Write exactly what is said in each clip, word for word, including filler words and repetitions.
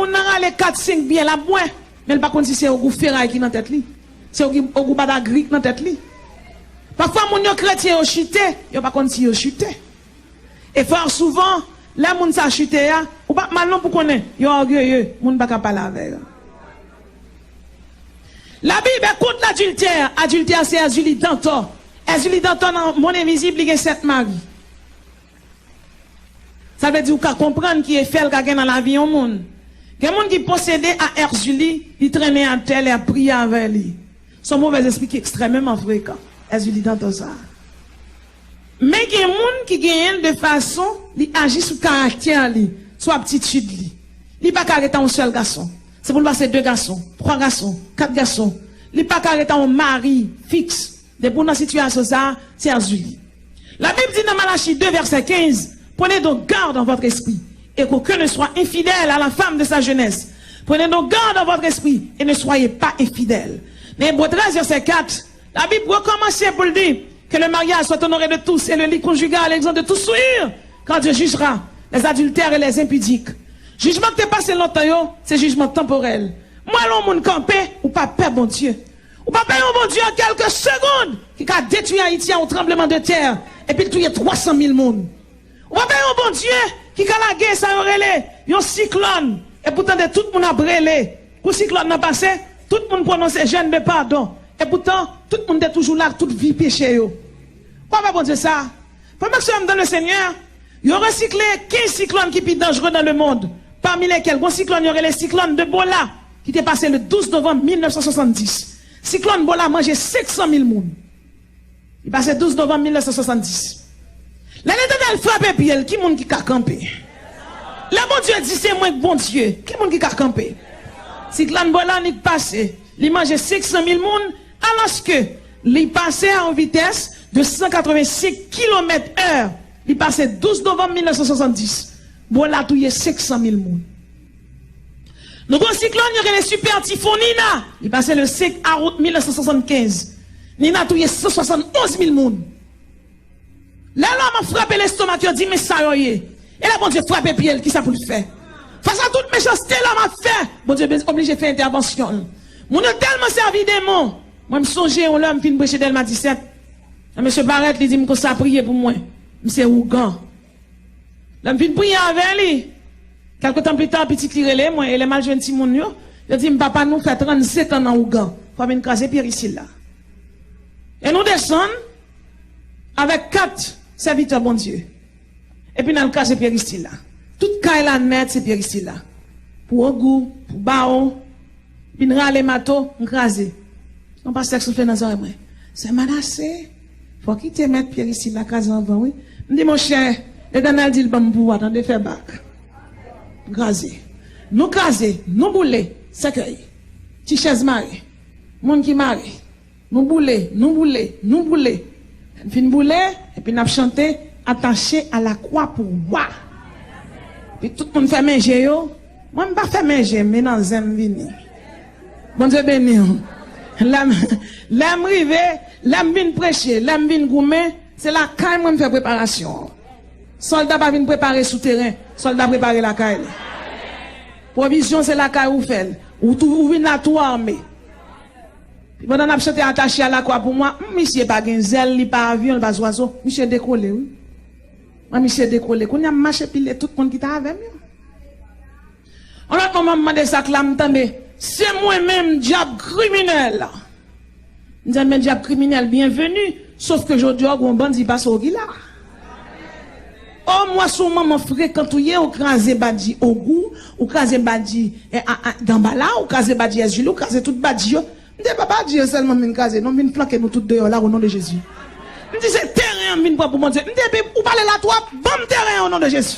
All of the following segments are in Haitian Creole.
Moun nan rale kat senk byè l ap bwè, men l pa konn si se ogou feray ki nan tèt li, se ogou, ogou badagri ki nan tèt li. Pafwa moun yo kretyen yo chite, yo pa konn si yo chite. E fò souvan, lè moun sa chite a, ou p ap mal non pou konnen, yo ògeye, moun pa ka pale avè yo. La Bible est contre l'adultère. Adiltè se Èzili Dantò. Èzili Dantò nan mond envizib, li gen sèt mari. Sa vle di ou ka konprann ki efè l ka gen nan lavi yon moun. Gen moun ki posede a Èzili, li trennen atè, li ap priye avè li. Se yon movèzespri ki ekstrèmeman frekan. Èzili Dantò sa. Men gen moun ki genyen l de fason li aji sou karaktè li, sou aptitid li. Li pa ka ret a yon sèl gason. Se pou l pase de gason, twa gason, kat gason. Li pa ka ret a yon mari fiks. Depi w nan sitiyasyon sa a, se Èzili. La Bible dit dans Malachie deux, verset quinze, prenez donc garde en votre esprit, et qu'aucun ne soit infidèle à la femme de sa jeunesse. Prenez donc garde en votre esprit, et ne soyez pas infidèles. Nan Ebre trèz, vèsè kat, Labib rekòmanse pou l di, que le mariage soit honoré de tous et le lit conjugal exempt de tout souillure, car Dieu jugera les adultères et les impudiques. Jijman ki te pase lontan yo, se jijman tanporèl. M wè lè yon moun kanpe, ou pa pè Bondye. Ou pa pè yon Bondye an kèlke segonn ki ka detwi Ayiti a yon tranblemanntè epi l touye twa san mil moun. Ou pa pè yon Bondye ki ka lage sa yo rele yon siklòn, epi w tande tout moun ap rele. Kou siklòn nan pase, tout moun pwononse jèn de padon. Epoutan, tout moun te toujou la ak tout vye peche yo. Ou pa pè Bondye sa? Frè m ak sè m dans le Seigneur, yo resikle kenz siklòn ki pi danjere dans le monde, parmi lesquels gon siklòn yo rele siklòn de Bola, ki te pase le douz novanm mil nèf san swasanndis. Siklòn Bola manje senk san mil moun. Li pase douz novanm mil nèf san swasanndis. Lè Letènèl frape pye l, ki moun ki ka kanpe? Lè Bondye di, "Se mwen k Bondye," ki moun ki ka kanpe? Siklòn Bola li pase, li manje senk san mil moun, alòske li pase a yon vitès de san katrevensenk kilomèt è. Li pase douz novanm mil nèf san swasanndis. Bola touye senk san mil moun. Nou gon siklòn yo rele Super Typhon Nina. Li pase le senk a out mil nèf san swasannkenz. Nina touye san swasann onz mil moun. Lè lòm ap frape lestomak yo, di, "Men sa yo ye." E lè Bondye frape pye l, kisa pou l fè? Fas a tout mechanste lòm ap fè, Bondye oblije fè entèvansyon l. Moun yo tèlman sèvi demon. Mwen, m sonje yon lè m fin preche Dèlma disèt. Yon mesye parèt, li di m konsa, "Priye pou mwen. M se ougan." Lè m fin priye avè li, kèlke tan pita, pitit li rele mwen, e lè m al jwenn timoun yo, yo di m, "Papa, nou fè trannsenk an nan ougan. Fò w vin kraze pye Priscilla." E nou desann avèk kat sèvitè Bondye. Epi n al kraze pye Priscilla. Tout kay la nèt se pye Priscilla. Pou ogou, pou bawon, vin rale mato, m kraze. Yon pastè k soufle nan zòrèy mwen. "Sè Manase, fò w kite mèt pye Priscilla kraze anvan, wi." M di, "Monchè, Letènèl di l ban m pou w a, tande, fè bak." M kraze. Nou kraze, nou boule, sèkèy. Ti chèz mare. Moun ki mare. Nou boule, nou boule, nou boule. N fin boule, epi n ap chante, "Attaché à la croix pour moi." Epi tout moun fèmen je yo. Mwen, m pa fèmen je m, men nan zen m vini. Bondye beni w. Lè m, lè m rive, lè m vin preche, lè m vin goumen, se lakay mwen m fè preparasyon an. Sòlda pa vin prepare sou teren, sòlda prepare lakay li. Pwovizyon se lakay ou fè l. Ou tou, ou vin la tou ame. Epi pandan n ap chante Attaché à la croix pour moi, hmm, misye pa gen zèl, li pa avyon, li pa zwazo. Misye dekole, wi. Mwen, misye dekole. Kounye a, m mache pile tout moun ki t avè m yo. Yon lòt moman, m mande sa k la, m tande, "Se mwen menm, dyab kriminèl." M di, "Men dyab kriminèl, byenveni, sof ke jodi a, w gon bandi pase w ki la." O, m wè se yon manman frekan ou ye, ou kraze badji Ogou, ou kraze badji, eh, a, a, Danbala, ou kraze badji Èzili, ou kraze tout badji yo. M di, "E pa badji yo sèlman m vin kraze, non, m vin flanke nou tout deyò la, o non de Jezi." M di, "Se teren an m vin pran pou Bondye." M di, "Epi ou pale la twòp, ban m teren an, o non de Jezi."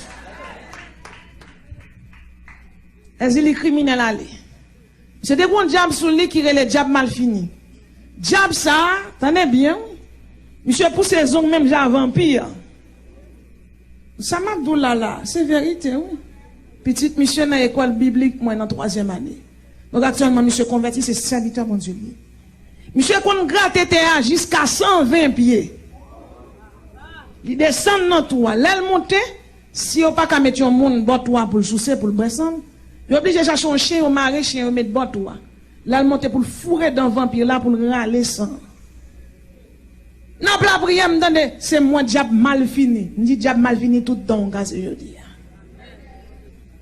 Èzili kriminèl ale. Misye te gon dyab sou li ki rele dyab malfini. Dyab sa a, tande byen, wi. Misye pouse zong menm jan a vanpi an. Sa m ap di w la la, se verite, wi. Pitit misye nan ekòl biblik mwen nan twazyèm ane. Donk, aktyèlman, misye konvèti, se sèvitè Bondye li ye. Misye konn grate tè a jiska san ven pye. Li desann nan twou a. Lè l monte, si yo pa ka met yon moun bò twou a pou l souse, pou l bwè san l, Yo oblije chache yon chen, yo mare chen, yo met bò tou a. L al monte pou l foure dan vanpi la, pou l rale san. N ap lapriyè, m tande, se mwen dyab malfini. M di dyab malfini tout dan w kase jodi a.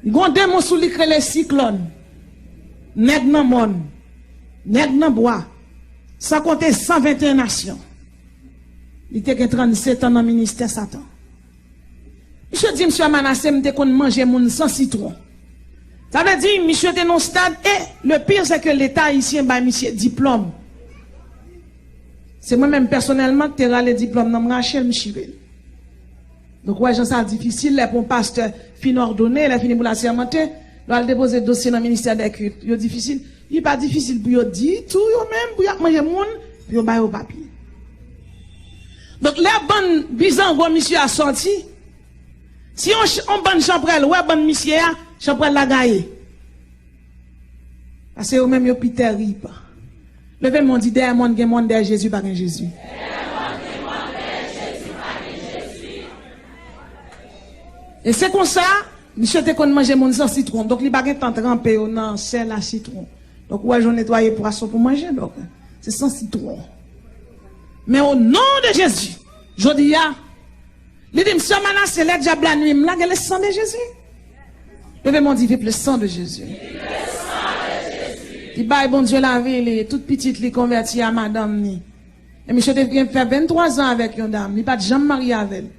Gon demon sou li k rele Siklòn. Nèg nan mòn. Nèg nan bwa. San konte san venteyen nasyon. Li te gen trannsetan nan ministè Satan. Misye di, misye a Manase, m te konn manje moun san sitwon. Sa vle di, misye te nan yon stad, e le pire, se ke Leta ayisyen bay misye diplòm. Se mwen menm pèsonèlman ki te rale diplòm nan, m rache l, m chive l. Donk, ou wè jan sa difisil, lè pou yon pastè fin òdone, lè fini pou l asèmante, lè w al depoze dosye nan ministè dè kilt, yo difisil. Li pa difisil pou yo di tou, yo menm, pou y ap manje moun, pou yo ba yo papye. Donk, lè bann bizango misye a sòti, si yon ch-, yon bann chanpwèl wè bann misye a, chanpwèl la gaye. Paske yo menm yo pi tèrib. Leve men w di, dèyè mòn gen mòn, dèyè Jezi pa gen Jezi. E se konsa, misye te konn manje moun san sitwon. Donk, li pa gen tan tranpe yo nan sèl a sitwon. Donk, ou wè jan w netwaye pwason pou manje, donk, se san sitwon. Men o non de Jezi, jodi a, li di m, sè Manase, lè dyab la nwi m la, gen le sang de Jésus. Leve men w di, vive le sang de Jésus. Li bay Bondye lavi li, tout pitit li konvèti a madanm li. E misye te gen fè venntwa zan avèk yon dam, li pa t janm marye avè l.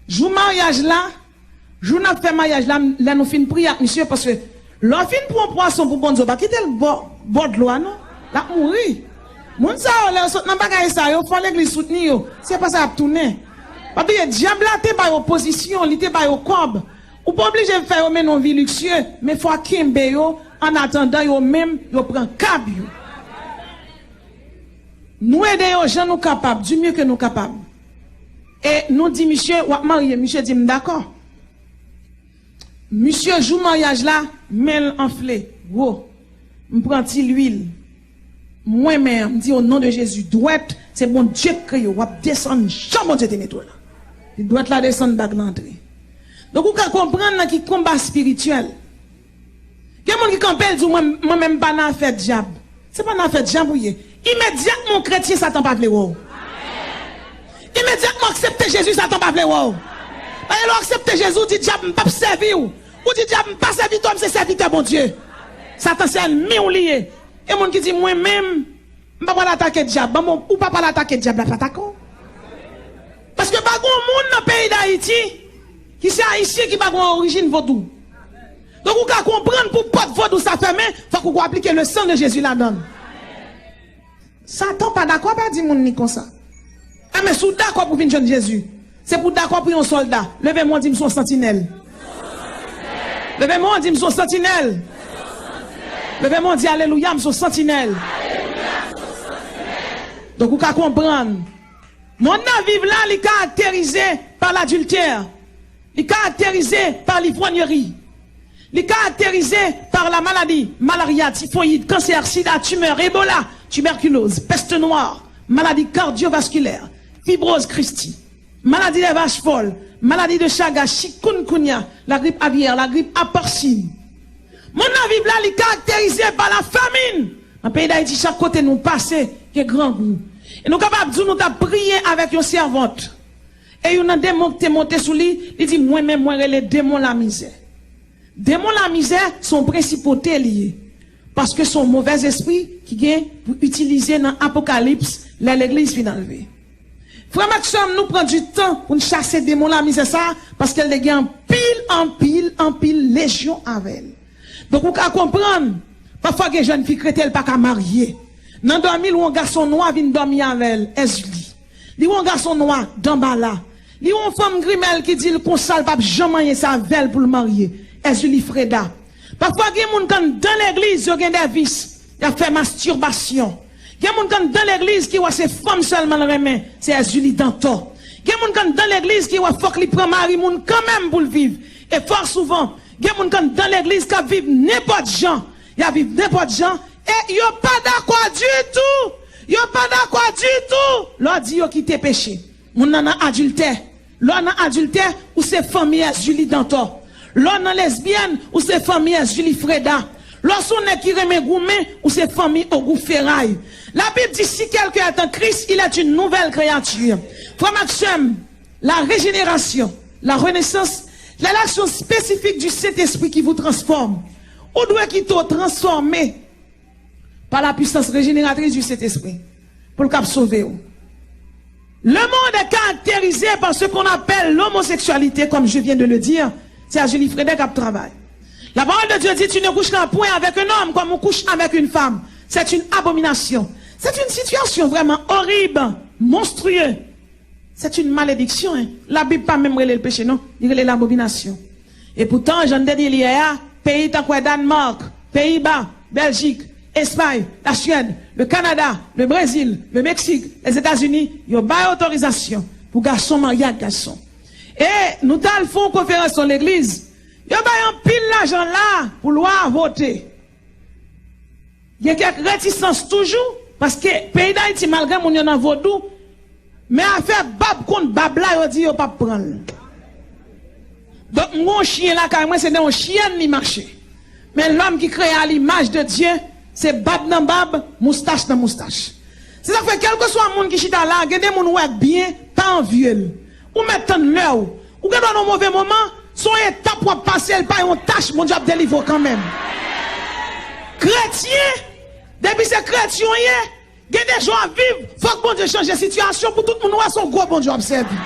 Jou maryaj la, jou n ap fè maryaj la, lè nou fin priye ak misye, paske lè w fin pran pwason pou Bondye, w pa kite l bò, bò dlo a non, l ap mouri. Moun sa yo, lè yo sot nan bagay sa yo, fò legliz soutni yo, se pa sa y ap tounen. Pa bliye, dyab la te ba yo pozisyon, li te ba yo kòb. Ou pa oblije fè yo mennen yon vi liksye, men fò w kenbe yo, an atandan yo menm, yo pran kab yo. Nou ede yo jan nou kapab, du mieux que nou kapab. E nou di misye, w ap marye, misye di m dakò. Misye, jou maryaj la, men l anfle, gwo. M pran ti lwil. Mwen menm, m di, o non de Jezi, dwèt, se Bondye k kreye w, w ap desann jan Bondye te mete w la. Epi dwèt la desann, bag la antre. Donk, ou ka konprann nan ki konba espirityèl. Gen moun ki kanpe, l di w, mwen, mwen menm m pa nan afè dyab. Se pa nan afè dyab ou ye. Imedyatman w kretyen, Satan pa vle wè w. Imedyatman w aksepte Jezi, Satan pa vle wè w. Paske lè w aksepte Jezi, w di dyab, m p ap sèvi w. Ou di dyab, m pa sèvitè w, m se sèvitè Bondye. Satan se ènmi w li ye. E moun ki di, mwen menm, m pa pral atake dyab. Ban m, ou pa pral atake dyab la, pa atake w. Paske pa gen moun nan peyi Dayiti ki se Ayisyen ki pa gen yon orijin vodou. Donk ou ka konprann pou pòt vodou sa fèmen, fòk ou aplike le sang de Jésus ladan l. Satan pa dakò pa di moun li konsa. Enben, si w dakò pou vin jwenn Jezi, se pou w dakò pou yon sòlda. Leve men w di m se yon santinèl. Leve men w di m se yon santinèl. Leve men w di alelouya, m se yon santinèl. Donk ou ka konprann. Mond n ap viv la, li karakterize pa ladiltè. Li karakterize pa livronyeri. Li karakterize pa la maladi, malarya, tifoyid, kansè, sida, timè, ebola, tibèkiloz, pèst nwè, maladi kadyovaskilè, fibroz kisti, maladi dè vach fòl, maladi de chaga, chikungunya, lagrip avyè, lagrip apòsin. Mond n ap viv la, li karakterize pa lafamin. Nan peyi Dayiti, chak kote nou pase, gen grangou. E nou kapab di w nou t ap priye avèk yon sèvant. E youn nan demon ki te monte sou li, li di, mwen menm, mwen rele demon lamizè. Demon lamizè se yon prensipote li ye. Paske se yon movèzespri ki gen pou itilize nan Apokalips, lè legliz fin anlve. Frè m ak sè m, nou pran di tan pou n chase demon lamizè sa a, paske l te gen anpil, anpil, anpil lejyon avè l. Donk, ou ka konprann, pafwa gen jèn fi k rete, l pa ka marye. Nan dòmi, l wè yon gason nwa vin dòmi avè l, Èzili. Li wè yon gason nwa, Danbala. Li wè yon fanm grimèl ki di l konsa l p ap janm anyen sa avè l pou l marye, Èzili Freda. Pafwa gen moun k anndan legliz, yo gen dè vis, y ap fè mastibasyon. Gen moun k anndan legliz ki wè se fanm sèlman l renmen, se Èzili Dantò. Gen moun k anndan legliz ki wè fòk li pran mari moun kanmenm pou l viv. E fò souvan, gen moun k anndan legliz k ap viv nenpòt jan. Y ap viv nenpòt jan. E yo pa dakò ditou. Yo pa dakò ditou. Lè w di yo kite peche. Moun nan nan adiltè. Lè w nan adiltè, ou se fanmi Èzili Dantò. Lè w nan lesbyèn, ou se fanmi Esjili Freda. Lè w se yon nèg ki renmen goumen, ou se fanmi Ogou Feray. Labib di, si quelqu'un est en Christ, il est une nouvelle créature. Frè m ak sè m, la rejénération, la renaissance, c'est l'action spécifique du Saint-Esprit qui vous transforme. Ou dwe kite w transfòme par la puissance régénératrice du Saint-Esprit pou l kab sove w. Le monde est caractérisé par ce qu'on appelle l'homosexualité, comme je viens de le dire. Se Esjili Freda k ap travay. La parole de Dieu dit, tu ne coucheras point avec un homme comme on couche avec une femme. C'est une abomination. C'est une situation vraiment horrible, monstrueuse. C'est une malédiction, hein. Labib pa menm rele l peche, non. Li rele l abominasyon. E poutan, jan n te di l yè a, peyi tankou Dànmak, Peyiba, Bèljik, Espay, la Suède, le Canada, le Brésil, le Mexique, les États-Unis, yo bay otorizasyon pou gason marye ak gason. E nou t al fè yon konferans nan legliz, yo bay anpil lajan la pou lwa a vote. Gen kèk retisans toujou, paske peyi Dayiti, malgre moun yo nan vodou, men afè bab kont bab la, yo di yo p ap pran l. Donk, m gen yon chen lakay mwen, se nan yon chyèn li mache. Men lòm ki kreye à l'image de Dieu, se bab nan bab, moustach nan moustach. Se sa k fè, kèlkeswa moun ki chita la, gen de moun ou wè k byen, pa anvye l. Ou mèt tann lè w. Ou gen dwa nan yon move moman, se yon etap w ap pase, l pa yon tach, Bondye ap delivre w kanmenm. Kretyen, depi se kretyen w ye, gen de jan w ap viv, fòk Bondye chanje sitiyasyon pou tout moun wè se yon gwo Bondye w ap sèvi.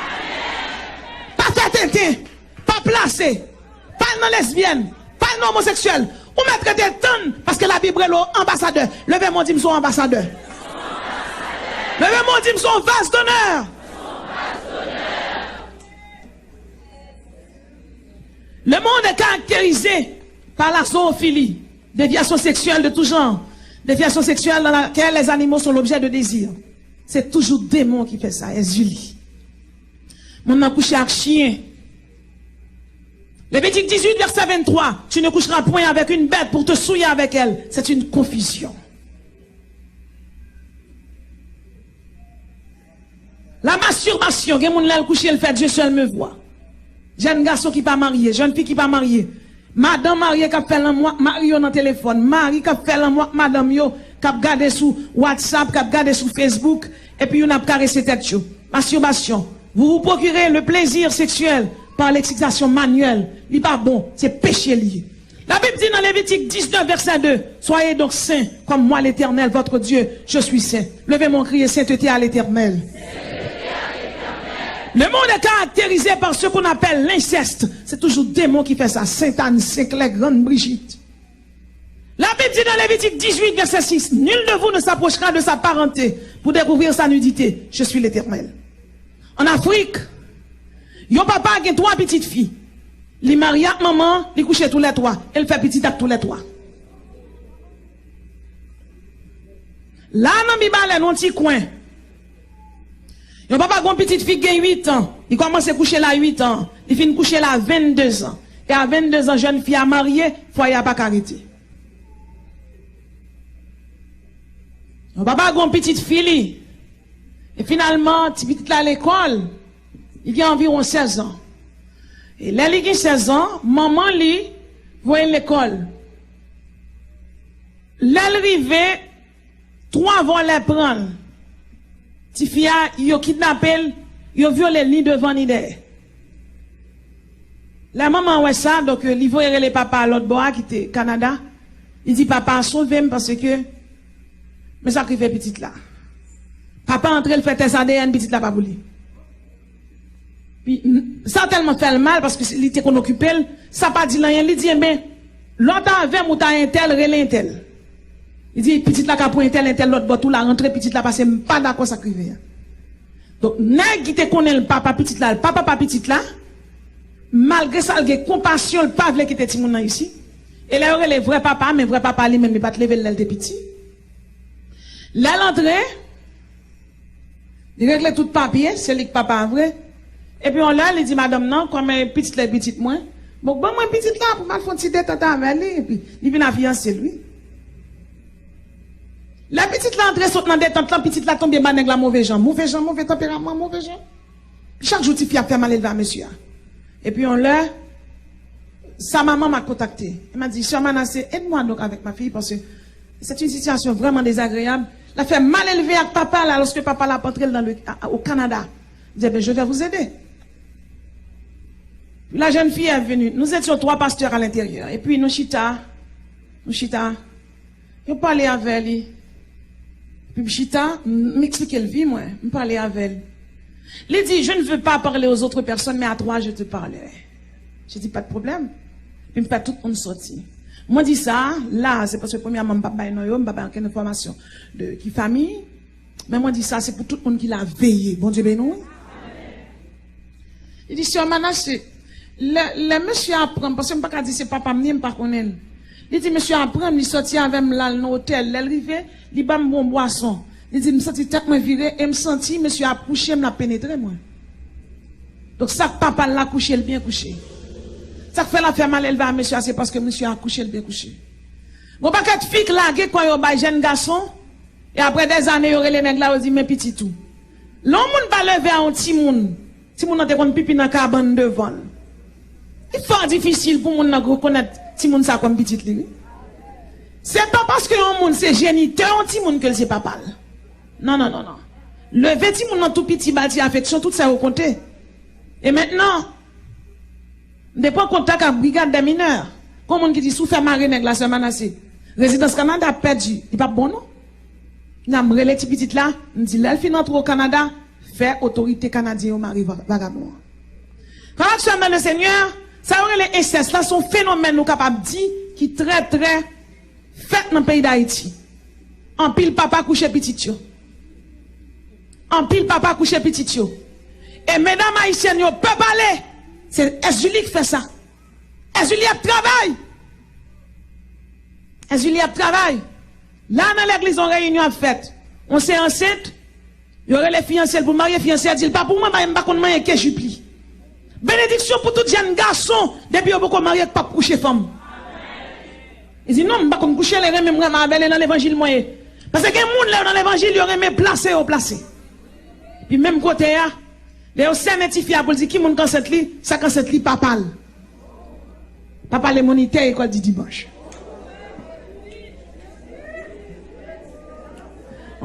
Pa fè tenten, pa plase, pa al nan lesbyèn, pa al nan omoseksyèl. Ou mèt rete tann, paske Labib rele w anbasadè. Leve men w, di m se yon anbasadè. Leve men w, di m se yon vase d'honneur. Le monde est caractérisé par la zoophilie, déviation sexuelle de tout genre, déviation sexuelle dans laquelle les animaux sont l'objet de désir. Se toujou demon ki fè sa, Esjili. Moun nan kouche ak chen. Levitik dizuit, vèsè venntwa, tu ne coucheras point avec une bête pour te souiller avec elle. C'est une confusion. La masturbation, gen moun lè l kouche, l fè Dieu seul me voit. Jèn gason ki pa marye, jèn fi ki pa marye, madanm marye k ap fè lanmou ak mari yo nan telefòn, mari k ap fè lanmou ak madanm yo, k ap gade sou WhatsApp, k ap gade sou Facebook, epi youn ap karese tèt yo. Masturbation. Vous vous procurez le plaisir sexuel par l'excitation manuelle. Li pa bon, se peche li ye. Labib di nan Levitik diznèf, vèsè de, soyez donc saints, comme moi, l'Éternel, votre Dieu, je suis saint. Leve men w, kriye, sainteté à l'Éternel. Le monde est caractérisé par ce qu'on appelle l'inceste. Se toujou demon ki fè sa. Sentàn, Senklè, Grann Brijit. Labib di nan Levitik dizuit, vèsè sis, nul de vous ne s'approchera de sa parenté pour découvrir sa nudité. Je suis l'Éternel. An Afrik, yon papa gen twa pitit fi. Li marye ak manman, li kouche toulètwa, e l fè pitit ak toulètwa. La, nan Mibalè, nan yon ti kwen, yon papa gen yon pitit fi ki gen uit an. Li kòmanse kouche l a uit an. Li fin kouche l a vennde zan. E a vennde zan, jèn fi a marye, fwaye a pa ka rete. Yon papa gen yon pitit fi li. E finalman, ti pitit la lekòl, li gen anviwon sèz an. E lè li gen sèz an, manman li voye l lekòl. Lè l rive, twa vòlè pran l. Tifi a, yo kidnape l, yo vyole l ni devan ni dèyè. Lè manman an wè sa, donk, li voye rele papa a lòt bò a ki te Kanada. Li di, "Papa, sove m paske men sa k rive pitit la." Papa antre, l fè tès A D N, pitit la pa pou li. Pi, n-, sa tèlman fè l mal, paske li te konn okipe l, sa pa di l anyen, li di, "Enben, lè w t avè m, ou ta entèl, rele entèl." Li di, "Pitit la ka pran entèl, entèl lòt bò tou la, rantre pitit la, paske m pa dakò sa k rive a." Donk, nèg ki te konnen l papa pitit la, l pa papa pitit la, malgre sa, l gen konpasyon, l pa vle kite timoun nan isi. E lè yo rele vrè papa, men vrè papa li menm, li pa t leve l lè l te piti. Lè l antre, li regle tout papye, se li k papa a vre. Epi yon lè, li di madanm nan, "Kòm pitit la e pitit mwen, bon, ban mwen pitit la pou m al fè yon ti detant avè li." Epi li vin a fiyanse l, wi. Lè pitit la antre sot nan detant lan, pitit la tonbe ba nèg la move jan. Move jan, move tanperaman, move jan. Chak jou tifi ap fè malelve a mesye a. Epi yon lè, Sa maman m'a contacté. Elle m'a dit, Sœur Manassé, aide-moi donc avec ma fille parce que c'est une situation vraiment désagréable. L ap fè mal élve ak papa l, alòske papa l ap antre l nan le, a, a, au Canada. Je dis, ben, je vais vous aider. La jeune fille est venue. Nous étions trois pasteurs à l'intérieur. Et puis, nou chita, nou chita. Yo pale avè li. Epi m chita, m, m eksplike l vi mwen, m pale avè l. Li di, je ne veux pas parler aux autres personnes, mais à toi, je te parlerai. Je dis, pas de problème. Epi m fè tout moun sòti. Mwen di sa, la, se paske premyèman, m p ap bay non yo, m p ap bay okenn enfòmasyon de ki fanmi. Men mwen di sa, se pou tout moun ki la veye. Bondye beni w. Li di, Sè Manasse, lè, lè mesye a pran m, paske m pa ka di se papa m li ye, m pa konnen l. Li di, mesye a pran m, li sòti avè m, l al nan otèl. Lè l rive, li ban m yon bwason. Li di, m santi tèt mwen vire e m santi mesye a ap kouche m, l ap penetre mwen. Donk, sa k papa l la kouche, l byen kouche. Sa k fè l ap fè mal élve a mesye a, se paske mesye a kouche l byen kouche. Gon pakèt fi k lage kò yo bay jèn gason, e apre dèzane, yo rele nèg la, yo di, men pitit ou. Lè yon moun pa leve a yon timoun, timoun nan te konn pipi nan kabann devan l. Li fò difisil pou moun nan rekonèt timoun sa kòm pitit li, wi. Se pa paske yon moun se jenitè yon timoun ke l se papa l. Non, non, non, non. Leve timoun nan tou piti, ba l ti afeksyon, tout sa yo konte. E mentnan, m te pran kontak ak Brigade des Mineurs. Gon moun ki di, si w fè mare nèg la, Sè Manasse, rezidans Kanada ap pèdi, li p ap bon, non. Nan m rele ti pitit la, m di, lè l fin antre o Kanada, fè otorite kanadyen yo mare va-, vagabon an. Frè ak sè m nan le Senyè, sa yo rele ensès la, se yon fenomèn nou kapab di ki trè, trè fèt nan peyi Dayiti. Anpil papa kouche pitit yo. Anpil papa kouche pitit yo. E medam ayisyèn yo pè pale. Se Èzili k fè sa. Èzili ap travay. Èzili ap travay. La nan legliz, yon reyinyon ap fèt. Yon se ansent, yo rele fiyanse l pou marye, fiyanse a di l, pa pou mwen, m pa konn manyen ke jip li. Benediksyon pou tout jèn gason, depi yo poko marye, k p ap kouche fanm. Li di, non, m pa konn kouche, li renmen m, renmen avè l, e nan levanjil mwen ye. Paske gen moun, lè yo nan levanjil, yo renmen plase yo plase. Epi menm kote a, lè yo sènen tifi a pou l di ki moun k ansent li, sa k ansent li papa l. Papa le monitè ekòl di dimanch.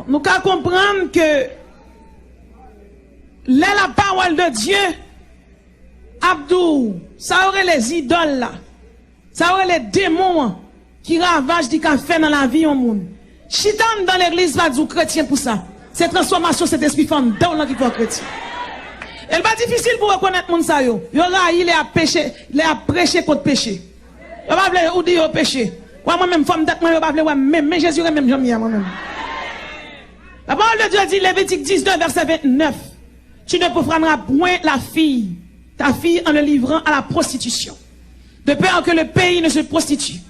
Nou ka konprann ke lè la pawòl de Dye ap di w, sa yo rele zidòl la, sa yo rele demon an, ki ravaj li ka fè nan lavi yon moun. Chita anndan legliz pa di w kretyen pou sa. Se transfòmasyon Sentespri fè anndan w lan ki fè w kretyen. E l pa difisil pou rekonèt moun sa yo. Yo rayi lè y ap peche, lè y ap preche kont peche. Yo pa vle ou di yo peche. Wè mwen menm, fòm tèt mwen, yo pa vle wè m, men, men Jezi renmen m jan m ye a mwen menm. La parole de Dieu dit, Lévitique dix-neuf, verset vingt-neuf, tu ne profaneras point la fille, ta fille en le livrant à la prostitution, de peur que le pays ne se prostitue.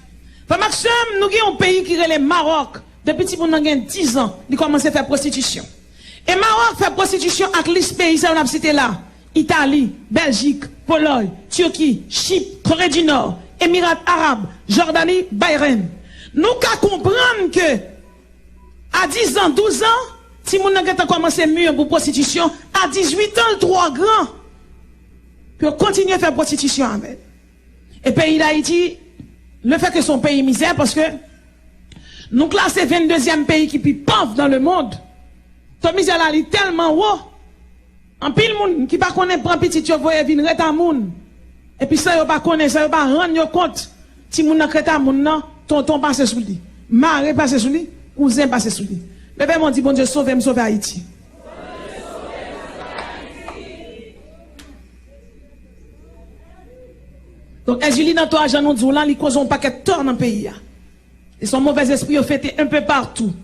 Frè m ak sè m, nou gen yon peyi ki rele Mawòk. Depi timoun nan gen diz an, li kòmanse fè pwostitisyon. E Mawòk fè pwostitisyon ak lis peyi sa yo n ap site la, Itali, Bèljik, Polòy, Tiki, Chip, Kore di Nò, Emirat Arab, Jòdani, Bahreïn. Nou ka konprann ke a diz an, douz an, timoun nan gentan kòmanse mûr pou pwostitisyon, a dizuit an, l twò gran pou yo kontinye fè pwostitisyon avè l. E peyi Dayiti, le fè ke se yon peyi mizè, paske nou klase venndezyèm peyi ki pi pòv dans le monde. To mizè la, li tèlman wo, anpil moun ki pa konnen pran pitit yo voye vin ret a moun. Epi san yo pa konnen, san yo pa rann yo kont, timoun nan k ret a moun nan, tonton pase sou li, mare pase sou li, kouzen pase sou li. Leve men w, di, Bondye, sove m, sove Ayiti. Donk, Èzili nan tò a, jan nou di w la, li koze yon pakèt tò nan peyi a. E se yon movèzespri yo fete un peu partout.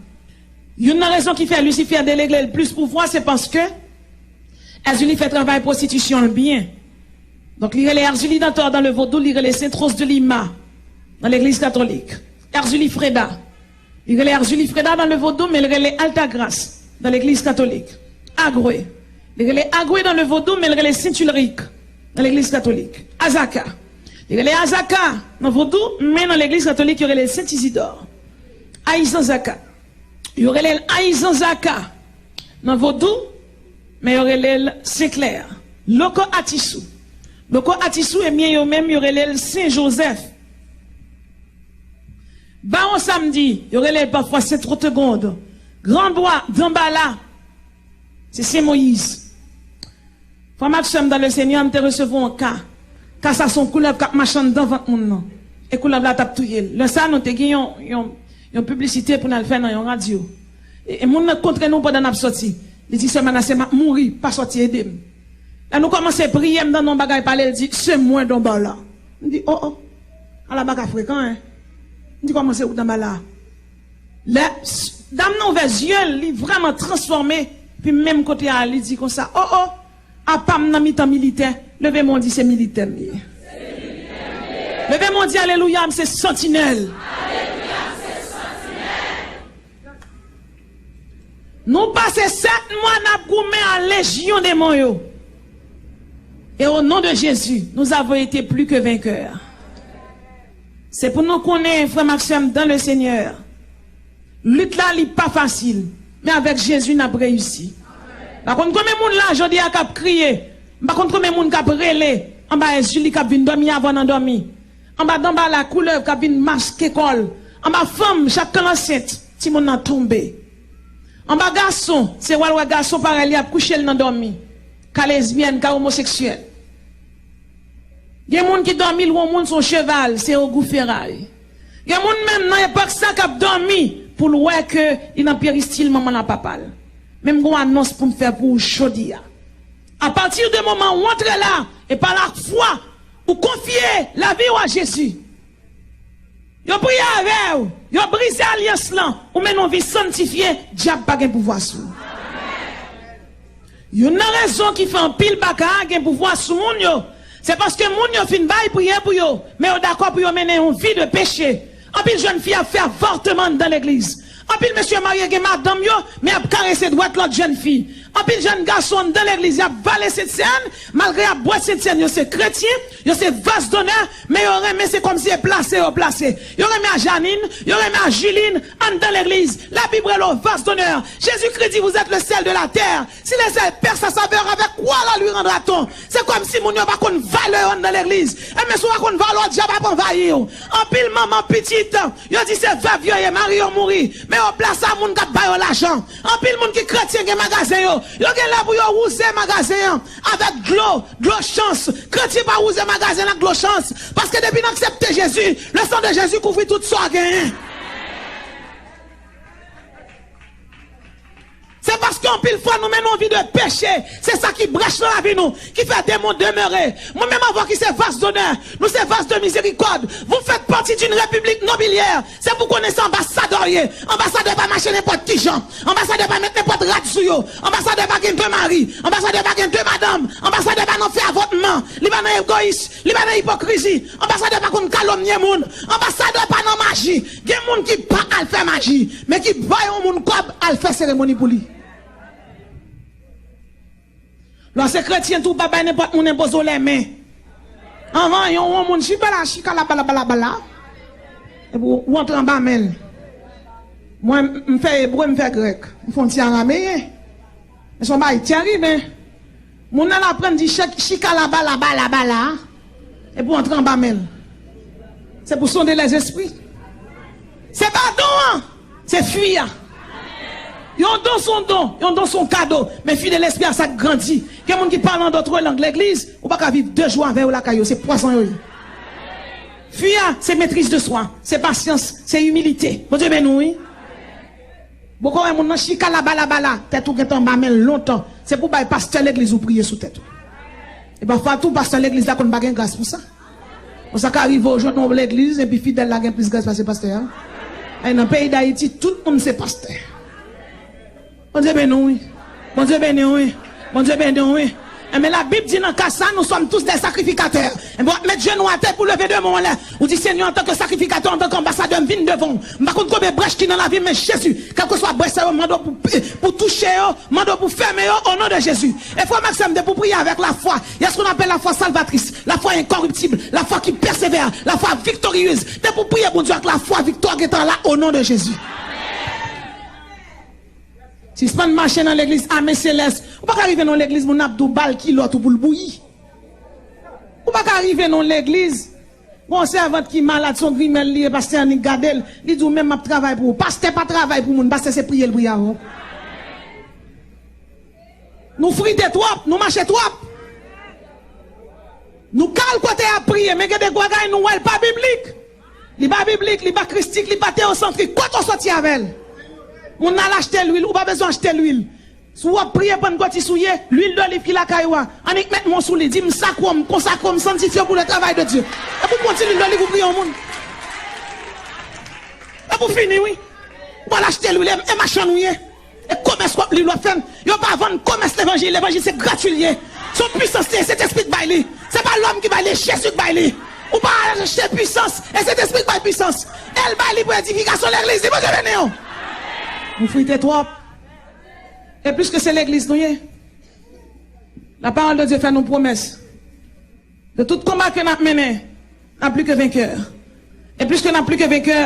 Youn nan rezon ki fè Lisifè delegle l plis pouvwa, se paske Èzili fè travay pwostitisyon l byen. Donk, li rele Èzili nan tò dan le vodou, li rele Sainte Rose de Lima nan legliz katolik. Èzili Freda. Li rele Arzuli Freda dan le vodou, men li rele Altagras dan legliz katolik. Agwe. Li rele Agwe dan le vodou, men li rele Sent Ilrik nan legliz katolik. Azaka. Li rele Azaka nan vodou, men nan legliz katolik, yo rele Sent Izidò. Ayizanzaka. Yo rele l Ayizanzaka nan vodou, men yo rele l Sen Klè. Loko Atisou. Donk, atis ou ebyen yo menm, yo rele l Sen Jozèf. Bawon Samdi, yo rele l pafwa Sen Twòtwegond. Granbwa, Danbala, se Sen Moyiz. Frè m ak sè m dan le Senyè, m te resevwa yon ka. Ka sa se yon koulèv k ap mache anndan vant moun nan. E koulèv la t ap touye l. Lè sa a, nou te gen yon, yon, yon piblisite pou n al fè nan yon radyo. E, e moun nan kontre nou pandan n ap sòti. Li di, "Sè Manase, m ap mouri, pa sòti ede m." Lè nou kòmanse priye, m tande yon bagay pale, l di, "Se mwen Danbala." M di, "O, o, ala baka frekan, en." M di, "Kòman se ou Danbala?" Lè s- dam nan ouvè zye l, li vrèman transfòme. Pi menm kote a, li di konsa, "O, o, apa m nan mitan militè, leve men w di se militè m ye. Leve men w di alelouya, m se santinèl." Nou pase sèt mwa n ap goumen a lejyon demon yo. E o non de Jezi, nous avons été plus que vainqueurs. Se pou nou konnen, frè m ak sè m dan le Senyè, lit la li pa fasil, men avèk Jezi n ap reyisi. M pa konn konbyen moun la jodi a k ap kriye, m pa konn konbyen moun k ap rele anba èzili k ap vin dòmi avè w nan dòmi. Anba Danbala, koulèv k ap vin maske kò l. Anba fanm, chak kan l ansent, timoun nan tonbe. Anba gason, se wè l wè gason parèy li ap kouche l nan dòmi. Ka lesbyèn, ka omoseksyèl. Gen moun ki dòmi, l wè yon moun se yon cheval, se ogou feray. Gen moun menm nan epòk sa k ap dòmi pou l wè ke li nan peristil manman l ak papa l. Men m gen yon anons pou m fè pou ou jodi a. Apati de moman ou antre la, e pa lafwa ou konfye lavi w a Jezi, yo priye avè w, yo brize alyans lan, ou mennen yon vi sanntifye, dyab pa gen pouvwa sou ou. Youn nan rezon ki fè anpil baka gen pouvwa sou moun yo, se paske moun yo fin bay priye pou yo, men yo dakò pou yo mennen yon vi de peche. Anpil jèn fi ap fè avòtman anndan legliz. Anpil mesye marye gen madanm yo, men ap karese dwèt lòt jèn fi. Anpil jèn gason anndan legliz, y ap vale sentsèn, malgre y ap bwè sentsèn, yo se kretyen, yo se vas donè, men yo renmen se kòmsi e plase yo plase. Yo renmen a Janine, yo renmen a Juline, anndan legliz. Labib rele w vas donè. Jezikri di, vous êtes le sel de la terre. Si le sel perd sa saveur, avec quoi la lui rendra-t-on? Se kòmsi moun yo pa konn valè yo anndan legliz. Enben, si w pa konn valè w, dyab ap anvayi w. Anpil manman pitit, yo di se vèv yo ye, mari yo mouri. Men yo plase a moun k ap ba yo lajan. Anpil moun ki kretyen gen magazen yo. Yo gen lè pou yo wouze magazen an avèk dlo, dlo chans. Kretyen pa wouze magazen an ak dlo chans. Paske depi n aksepte Jezi, le sang de Jésus kouvri tout sa w genyen. Se paske anpil fwa nou mennen yon vi de peche. Se sa ki brèch nan lavi nou, ki fè demon demere. Mwen menm avè w ki se vas donè, nou se vas de mizerikòd. Vous faites partie d'une république nobiliaire. Se pou konnen se anbasadè w ye. Anbasadè pa mache nenpòt ki jan. Anbasadè pa met nenpòt rad sou yo. Anbasadè pa gen de mari. Anbasadè pa gen de madanm. Anbasadè pa nan fè avòtman. Li pa nan egoyis. Li pa nan ipokrizi. Anbasadè pa konn kalomnye moun. Anbasadè pa nan maji. Gen moun ki pa al fè maji, men ki bay yon moun kòb al fè seremoni pou li. Lè w se kretyen tou, w pa bay nenpòt moun enpoze w lèmen. Anhan, yon, yon moun chita la, chika la, bala, bala, bala. Epi w, w antre anba men l. Mwen, m fè ebre, m fè grèk. M fè yon ti arameyen. Men se yon bagay tèriben. Moun nan l aprann di chèk, chika laba, laba, laba la. Epi w antre anba men l. Se pou sonde lèzespri. Se pa don an, se fwi a. Yon don se yon don, yon don se yon kado. Men fwi de lespri a sa k grandi. Gen moun ki pale an dòt lang legliz, ou pa ka viv de jou avè yo lakay yo, se pwazon yo ye. Fwi a, se metriz de swa, se pasyans, se imilite. Bondye beni w, wi. Boko wè moun nan chika laba laba la, tèt ou gentan anba men l lontan. Se pou bay pastè legliz ou priye sou tèt ou. E pafwa tou, pastè legliz la konn pa gen gras pou sa. Bon, sa ka rive w jwenn yon legliz, epi fidèl la gen plis gras pase pastè a. Ay, nan peyi Dayiti, tout moun se pastè. Bondye beni w, wi. Bondye beni w, wi. Bondye beni w, wi. Enben, Labib di nan ka sa, nous sommes tous des sacrificateurs. Enben, w ap met jenou atè pou leve de men w anlè. Ou di, Senyè, antanke sakrifikatè, antanke anbasadè, m vin devan w. M pa konn konbyen brèch ki nan lavi m, men Jezi, kèlkeswa brèch sa yo, mande w pou, pou touche yo, mande w pou fèmen yo, o non de Jezi. E frè m ak sè m, depi w priye avèk lafwa, il y a ce qu'on appelle la foi salvatrice, la foi incorruptible, la foi qui persévère, la foi victorieuse. Depi w priye Bondye ak lafwa, viktwa gentan la, o non de Jezi. Sispann mache nan legliz ame selès. Ou pa ka rive nan yon legliz, moun ap di w ba l kilòt ou pou l bouyi. Ou pa ka rive nan yon legliz, gon sèvant ki malad, se yon grimèl li ye, pastè Annik gade l, li di w menm m ap travay pou ou. Pastè pa travay pou moun, pastè se priye l priye avè w. Nou frite twòp, nou mache twòp. Nou kal kote y ap priye, men gen de bagay nou wè l pa biblik. Li pa biblik, li pa kristik, li pa teyosantrik. Kote w soti avè l? Moun nan al achte lwil, ou pa bezwen achte lwil. Si w ap priye Pannkòtis ou ye, lwil doliv ki lakay ou a, annik met men w sou li, di m sakre w, m konsakre w, m santifye w pou le travay de Dye. Epi w pran ti lwil doliv ou priye yon moun. Epi w fini wi. Ou al achte lwil, e, e machann ou ye. E komès w ap li, w ap fè m. Yo pa vann komès levanjil. Levanjil se gratui l ye. Se yon pwisans li ye, Sentespri k bay li. Se pa lòm ki bay li, Jezi k bay li. Ou pa al achte pwisans, e Sentespri k bay pwisans. E l bay li pou edifikasyon legliz li. Bondye beni w. Nou frite twòp. E piske se legliz nou ye, la parole de Dieu fè nou pwomès. De tout konba ke n ap mennen, n a pli ke venkè. E piske n a pli ke venkè,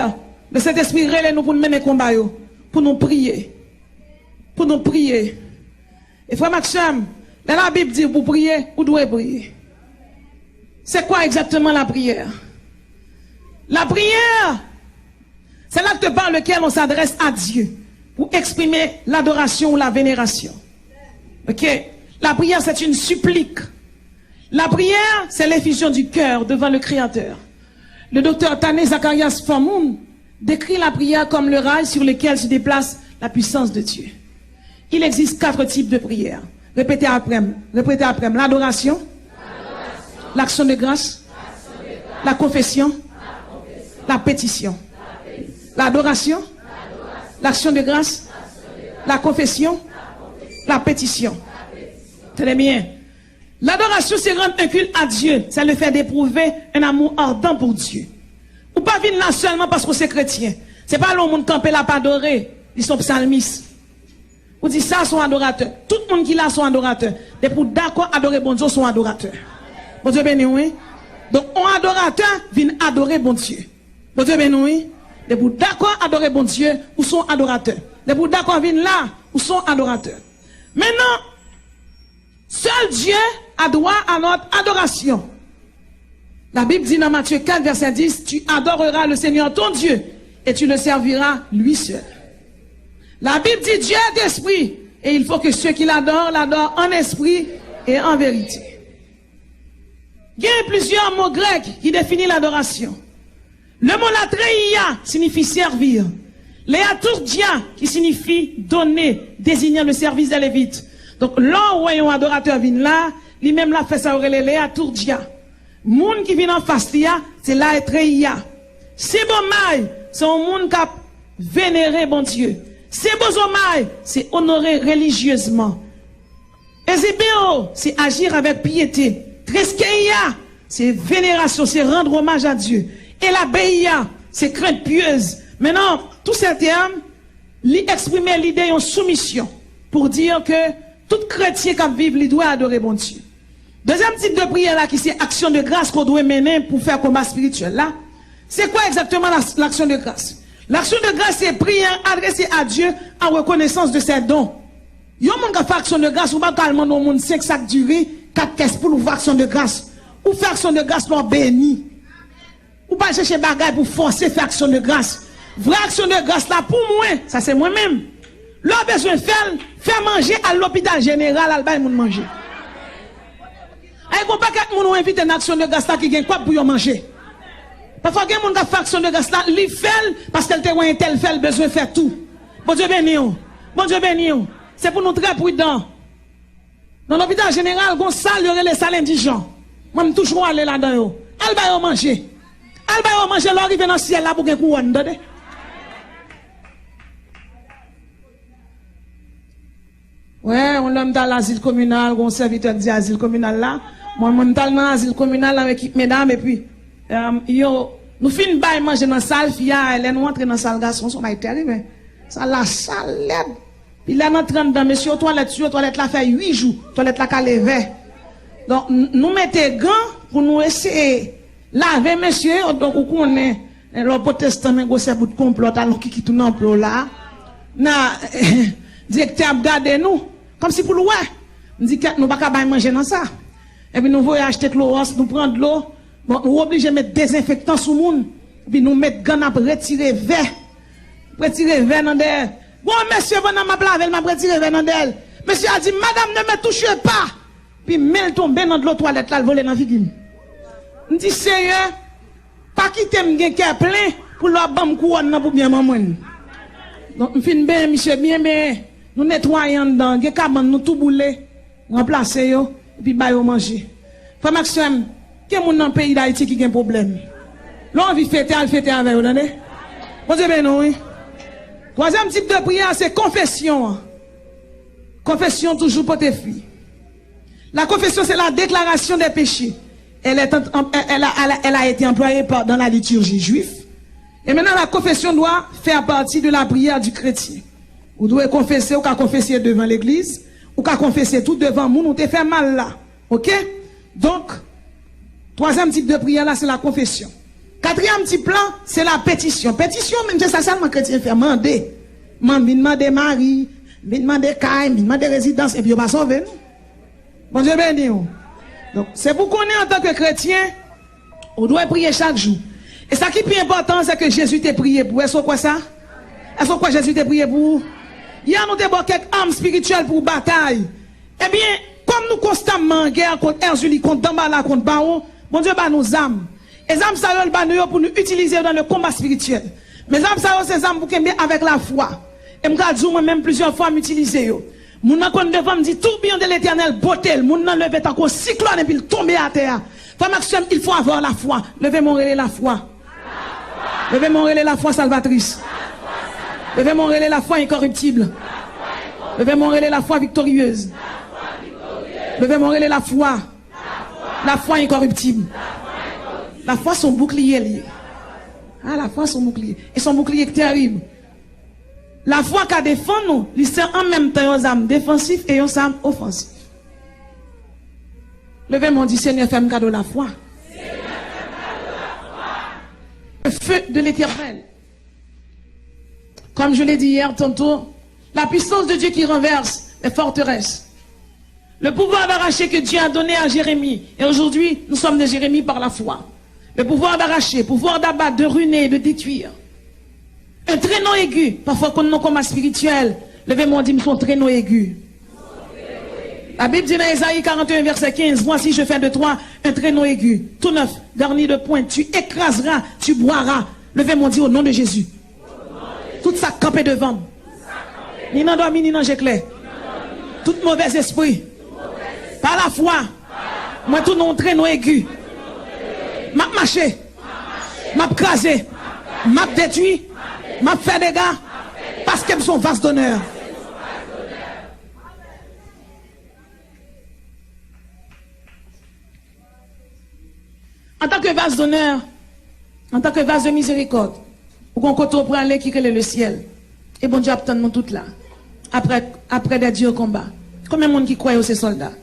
le Sentespri rele nou pou n mennen konba yo, pou nou priye. Pou nou priye. E frè m ak sè m, lè Labib di pou priye, ou dwe priye. C'est quoi exactement la prière? La prière, c'est l'acte par lequel on s'adresse à Dieu pour exprimer l'adoration ou la vénération. Ok? La prière, c'est une supplique. La prière, c'est l'effusion du cœur devant le Créateur. Le docteur Tané Zacharias Formoun décrit la prière comme le rail sur lequel se déplace la puissance de Dieu. Il existe quatre types de prières. Répétez après, répétez après. L'adoration, l'action de grâce, la confession, la pétition. L'adoration, l'action de grâce, la confession, la pétition. Très bien. L'adoration, c'est rendre un culte à Dieu, c'est le fait d'éprouver un amour ardent pour Dieu. Ou pa vin la sèlman paske w se kretyen. Se pa lè yon moun kanpe l ap adore, li se yon psalmis. Ou di sa se yon adoratè. Tout moun ki la se yon adoratè. Depi w dakò adore Bondye, w se yon adoratè. Bondye beni w, wi. Donk, yon adoratè vin adore Bondye. Bondye beni w, wi. Depi w dakò adore Bondye, ou se yon adoratè. Depi w dakò vin la, ou se yon adoratè. Maintenant, seul Dieu a droit à notre adoration. La Bible dit dans Matthieu quatre, verset dix, tu adoreras le Seigneur ton Dieu et tu le serviras lui seul. La Bible dit Dieu est esprit et il faut que ceux qui l'adorent l'adorent en esprit et en vérité. Gen plizyè mo grèk ki defini ladorasyon. Le mot latreia signifie servir. Leaturgia, qui signifie donner, désignant le service des Lévites. Donk, lè w wè yon adoratè vin la, li menm l ap fè sa yo rele leaturgia. Moun ki vin anfas li a, se latreia. Sebomai, se yon moun k ap venere Bondye. Sebozomai, se onore relijyezman. Ezebeo, c'est agir avec piété. Treskeia, c'est vénération, c'est rendre hommage à Dieu. Elabeia, c'est crainte pieuse. Maintenant, tous ces termes, li eksprime lide yon soumisyon pou di ke tout kretyen k ap viv, li dwe adore Bondye. Dezyèm tip de priyè la ki se aksyon de gras ke w dwe mennen pou fè konba espirityèl la, c'est quoi exactement la, l'action de grâce? L'action de grâce, c'est prière adressée à Dieu en reconnaissance de ses dons. Yon moun k ap fè aksyon de gras, ou pa ka al mande yon moun senk sak diri, kat kès poul, ou fè aksyon de gras. Ou fè aksyon de gras lè w beni. Ou pa chèche bagay pou fòse fè aksyon de gras. Vrè aksyon de gras la pou mwen, sa se mwen menm. Lè w bezwen fè l, fè manje, al lopital jeneral, al bay moun manje. Ay, gon pakèt moun ou envite nan aksyon de gras la ki gen kòb pou yo manje. Pafwa gen moun k ap fè aksyon de gras la, li fè l paske l te wè entèl fè l, bezwen fè tou. Bondye beni w. Bondye beni w. Se pou nou trè pridan. Nan lopital jeneral, gon sal yo rele sal endijan. Mwen, m toujou ale ladan yo. Al ba yo manje. Al ba yo manje, lè w rive nan syèl la pou gen kouwòn, tande. Wè, yon lè m t al azil kominal, gon sèvitè k di azil kominal la. Mwen, mwen, m t al nan azil kominal la, ekip medam, epi, em, yo, nou fin bay manje nan sal fi a, lè nou antre nan sal gason, se yon bagay tèrib, men. Sal la sal lèd. Pi lè n antre anndan, mesye yo, twalèt sou yo, twalèt la fè uit jou, twalèt la kale vè. Donk, n-, nou mete gan pou nou eseye lave mesye yo. Donk, ou konnen, lè w pwotestan, men gwosè bout konplò, talon kikit ou nan pye w la. Nan, direktè ap gade nou, kòmsi pou l wè. M di, kèt, nou pa ka bay manje nan sa. Epi nou voye achte klowòks, nou pran dlo. Bon, nou oblije met dezenfektan sou moun. Epi nou met gan, n ap retire vè. Retire vè nan dèyè. Bon, mesye, pandan m ap lave l, m ap retire vè nan dèyè l. Mesye a di, "Madame, ne me touchez pas." Epi men l tonbe nan dlo twalèt la, l vole nan figi m. M di, "Senyè, pa kite m gen kè plen pou lè w ap ban m kouwòn nan pou byen manmwenn." Donk, m fin benyen misye byen benyen. Nou netwaye anndan, gen kabann nou tou boule, ranplase yo, epi ba yo manje. Frè m ak sè m, gen moun nan peyi Dayiti ki gen pwoblèm. Lè w anvi fete, al fete avè yo, tande? Bondye beni w, wi. Twazyèm tip de priyè, se konfesyon an. Konfesyon toujou pote fwi. La confession, c'est la déclaration des péchés. Elle est en- en- elle a, elle a- elle a été employée par- dans la liturgie juive. Et maintenant, la confession doit faire partie de la prière du chrétien. Ou dwe konfese, ou ka konfese devan legliz, ou ka konfese tou devan moun ou te fè mal la. Oke? Donk, twazyèm tip de priyè la, se la konfesyon. Katriyèm tip la, se la petisyon. Petisyon, menm se sa sèlman kretyen fè, mande. Man- vin mande mari, vin mande kay, vin mande rezidans, epi yo pa sove nou. Bondye beni w. Donk, se pou konnen antanke kretyen, ou dwe priye chak jou. E sa ki pi enpòtan, se ke Jezi te priye pou ou. Èske w kwè sa? Èske w kwè Jezi te priye pou ou? Yè, nou te ba w kèk am espirityèl pou w batay. Ebyen, kòm nou konstamman an gè kont Èzili, kont Danbala, kont Bawon, Bondye ba nou zam. E zam sa yo, l ba nou yo pou nou itilize yo dans le combat spirituel. Men zam sa yo, se zam pou kenbe avèk lafwa. E m ka di w, mwen menm, plizyè fwa, m itilize yo. Moun nan konn devan m di, tourbillon de l'Éternel, bwote l. Moun nan leve tankou yon siklòn epi l tonbe atè a. Frè m ak sè m, il faut avoir la foi. Leve men w, rele lafwa. Leve men w, rele lafwa salvatris. Leve men w, rele lafwa enkoriptib. Leve men w, rele lafwa viktoriyez. Leve men w, rele lafwa. Lafwa enkoriptib. Lafwa se yon boukliye li ye. A, lafwa se yon boukliye. E se yon boukliye ki terib. Lafwa ka defann nou, li se an menm tan yon zam defansif e yon zam ofansif. Leve men w, di, Senyè, fè m kado lafwa. Le feu de l'Éternel. Comme je l'ai dit hier tantôt, la puissance de Dieu qui renverse les forteresses. Le pouvoir d'arracher que Dieu a donné à Jérémie. Et aujourd'hui, nous sommes des Jérémie par la foi. Le pouvoir d'arracher, pouvoir d'abattre, de ruiner, de détruire. Un traîneau aigu, pafwa konn nan koma espirityèl, leve men w, di m se yon traîneau aigu. La Bible dit dans Ésaïe quarante et un, verset quinze, voici, je fais de toi un traîneau aigu, tout neuf, garni de pointes. Tu écraseras, tu boiras. Leve men w, di, au nom de Jésus. Tout sa k kanpe devan m, ni nan dòmi, ni nan je klè, tout movèzespri, pa lafwa, mwen tounen yon trenon egi. M ap mache, m ap kraze, m ap detwi, m ap fè dega, paske m se yon vas donè. Antanke vas donè, antanke vas de mizerikòd, ou gon kote w prale ki rele lesyèl. E Bondye ap tann nou tout la. Après, après des durs combats. Konbyen moun ki kwè yo se sòlda?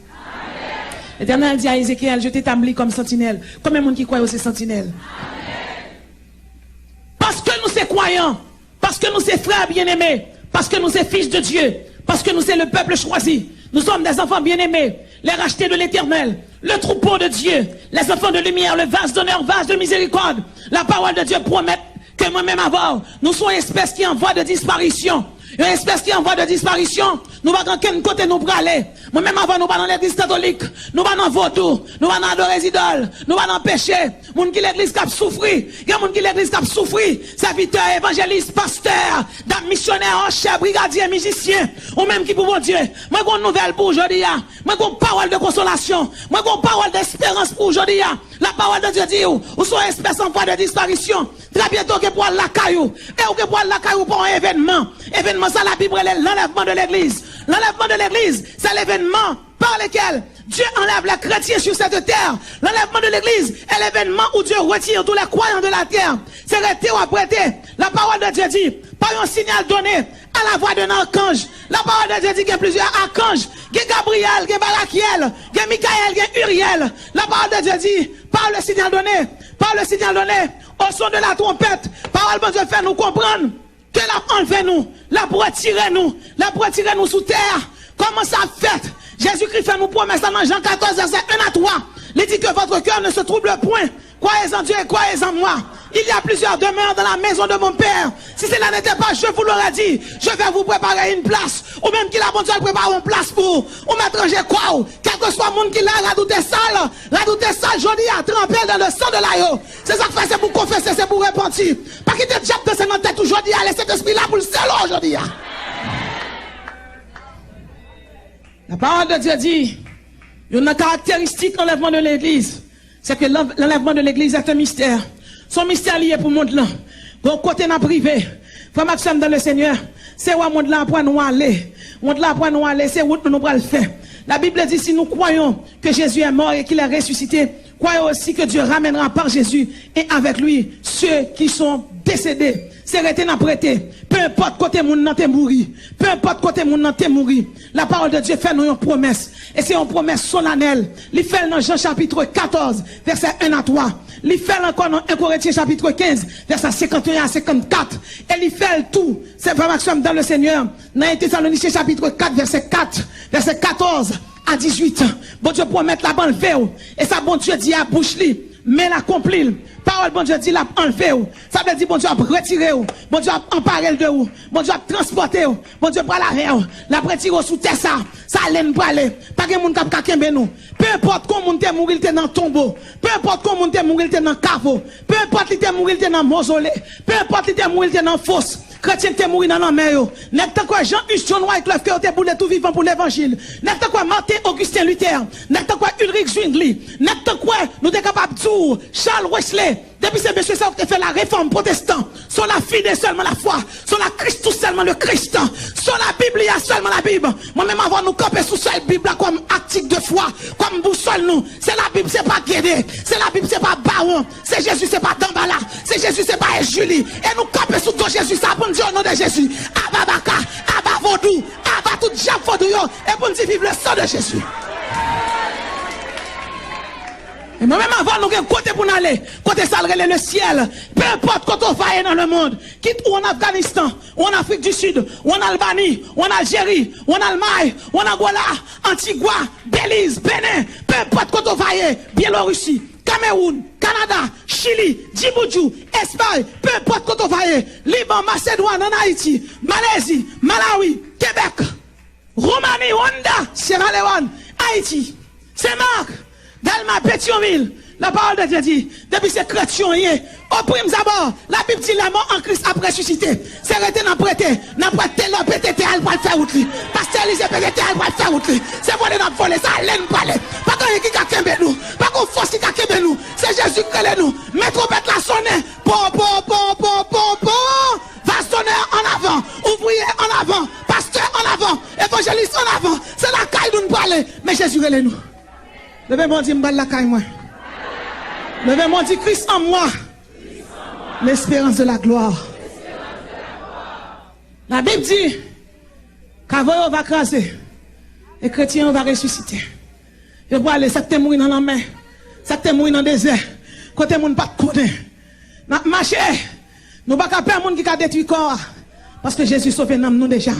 Letènèl di a Ezekyèl, je t'établis comme sentinelle. Konbyen moun ki kwè yo se santinèl? Paske nou se kwayan, paske nou se frè byeneme, paske nou se fis de Dye, paske nou se le pèp chwazi, nous sommes des enfants bien-aimés, les rachetés de l'Éternel, le troupeau de Dieu, les enfants de lumière, le vase d'honneur, vase de miséricorde. La parole de Dieu promet ke mwen menm avè w, nou se yon espès ki an vwa de disparisyon. Yon espès ki an vwa de disparisyon. Nou pa gen kenn kote nou prale. Mwen menm avè w, nou pa nan legliz katolik, nou pa nan vodou, nou pa nan adore zidòl, nou pa nan peche. Moun ki legliz k ap soufri. Gen moun ki legliz k ap soufri. Sèvitè, evanjelis, pastè, dam misyonè, chè, brigadye, mizisyen, ou menm ki pou Bondye, mwen gon nouvèl pou w jodi a. Mwen gon pawòl de konsolasyon. Mwen gon pawòl desperans pou w jodi a. La parole de Dieu di w, ou se yon espès an vwa de disparisyon. Trè byento, ou gen pou w al lakay ou. E ou gen pou w al lakay ou pa yon evènman. Evènman sa, Labib rele l'enlèvement de l'église. L'enlèvement de l'église, c'est l'événement par lequel Dieu enlève les chrétiens sur cette terre. L'enlèvement de l'église est l'événement où Dieu retire tous les croyants de la terre. Se rete w ap rete. La parole de Dieu dit, par un signal donné à la voix d'un archange. La parole de Dieu dit gen plizyè akanj. Gen Gabriyèl, gen Barakyèl, gen Mikayèl, gen Iryèl. La parole de Dieu dit, par le signal donné, par le signal donné, au son de la trompette. Pawòl Bondye fè nou konprann ke l ap anlve nou, l ap retire nou, l ap retire nou sou tè a. Kòman sa ap fèt? Jezikri fè nou pwomès la nan Jan katòz, vèsè en a twa. Li di que votre cœur ne se trouble point. Croyez en Dieu et croyez en moi. Il y a plusieurs demeures dans la maison de mon Père. Si cela n'était pas, je vous l'aurais dit, je vais vous préparer une place. Ou menm ki la, Bondye al prepare yon plas pou ou. Ou mèt ranje kò w. Kèlkeswa moun ki la, radoute sa l, radoute sa l jodi a, tranpe l dans le sang de l'agneau. Se sa k fè se pou w konfese, se pou w repanti. Pa kite dyab danse nan tèt ou jodi a, lè Sentespri la pou l sele w jodi a. La parole de Dieu dit, youn nan karakteristik anlèvman de legliz, c'est que l'en- l'enlèvement de l'église est un mystère. Se yon mistè li ye pou mond lan. Gon kote n ap rive. Frè m ak sè m dans le Seigneur, se wè mond lan ap wè nou ale. Mond lan ap wè nou ale, se wout nou nou pral fè. La Bible dit, si nous croyons que Jésus est mort et qu'il est ressuscité, croyez aussi que Dieu ramènera par Jésus et avec lui ceux qui sont décédés. Se rete n ap rete. Peu importe kote moun nan te mouri. Peu importe kote moun nan te mouri. La parole de Dieu fè nou yon pwomès. E se yon pwomès solanèl. Li fè l nan Jan chapit katòz, vèsè en a twa. Li fè l ankò nan en Korentyen chapit kenz, vèsè senkant e en a senkant kat. E li fè l tou, se frè m ak sè m dans le Seigneur, nan en Tesalonisyen chapit kat, vèsè kat, vèsè katòz a dizuit. Bondye pwomèt l ap anlve w. E sa Bondye di a bouch li, men l akonpli l. Pawòl Bondye di l ap anlve w. Sa vle di Bondye ap retire w. Bondye ap anpare l de ou. Bondye ap transpòte w. Bondye pral avè w. L ap retire w sou tè sa. Sa ale n prale. Pa gen moun k ap ka kenbe nou. Peu importe kon moun te mouri, l te nan tonbo. Peu importe kon moun te mouri, l te nan kavo. Peu importe li te mouri, l te nan mozole. Peu importe li te mouri, l te nan fos. Kretyen ki te mouri nan lanmè yo. Nèg tankou Jean Hus, John Wycliffe, ke yo te boule tou vivan pou levanjil. Nèg tankou Martin Augustin Luther. Nèg tankou Ulrich Zwingli. Nèg tankou, nou te kapab di w, Charles Wesley. Depi se mesye sa yo ki te fè la réforme protestante. Sola fide, sèlman la foi. Sola Christus, sèlman le Christ. Sola Biblia, sèlman la Bib. Mwen menm avè w nou kanpe sou sèl Bib la kòm article de foi, kòm bousòl nou. Se la Bib, se pa Gede. Se la Bib, se pa Bawon. Se Jezi, se pa Danbala. Se Jezi, se pa Ejili. E nou kanpe sou do Jezi sa pou n di, o non de Jezi, aba baka, aba vodou, aba tout dyab vodou yo. E pou n di, vive le sang de Jésus. E mwen menm avè w nou gen kote pou n ale. Kote sa l rele le syèl. Peu importe kote w va ye nan le monde. Kit ou an Afganistan, ou an Afrik di Sid, ou an Albani, ou an Aljeri, ou an Almay, ou an Angola, Antigwa, Beliz, Benen, peu importe kote w va ye, Byelorisi, Kamewoun, Kanada, Chili, Djiboudjou, Espay, peu importe kote w va ye, Liban, Masedwàn, ann Ayiti, Malezi, Malawi, Kebèk, Womani, Rwanda, Syera Lewòn, Ayiti, Senmak, Dèlma, Petyonvil, la parole de Dieu dit, depi se kretyen w ye, au prime abord, Labib di, les morts en Christ ap resisite. Se rete n ap rete. N ap wè Telor pete tè a, l pral fè wout li. Pastè Elize pete tè a, l pral fè wout li. Se vole n ap vole, se ale n prale. Pa gen anyen ki ka kenbe nou. Pa gen fòs ki ka kenbe nou. Se Jezi k rele nou. Men twonpèt la sonnen. Po, po, po, po, po, po. Vas d'honneur en avant. Ouvriye en avant. Pastè en avant. Evanjelis en avant. Se lakay nou n prale. Men Jezi rele nou. Leve men w, di, m pral lakay mwen. Leve men w, di, Christ en moi, l'espérance de la gloire. Labib di, kavo yo va kraze, e kretyen yo va resisite. Yo prale, sa k te mouri nan lanmè, sa k te mouri nan dezè, kote moun pa t konnen. N ap mache. Nou pa ka pè moun ki ka detwi kò a. Paske Jezi sove nanm nou deja.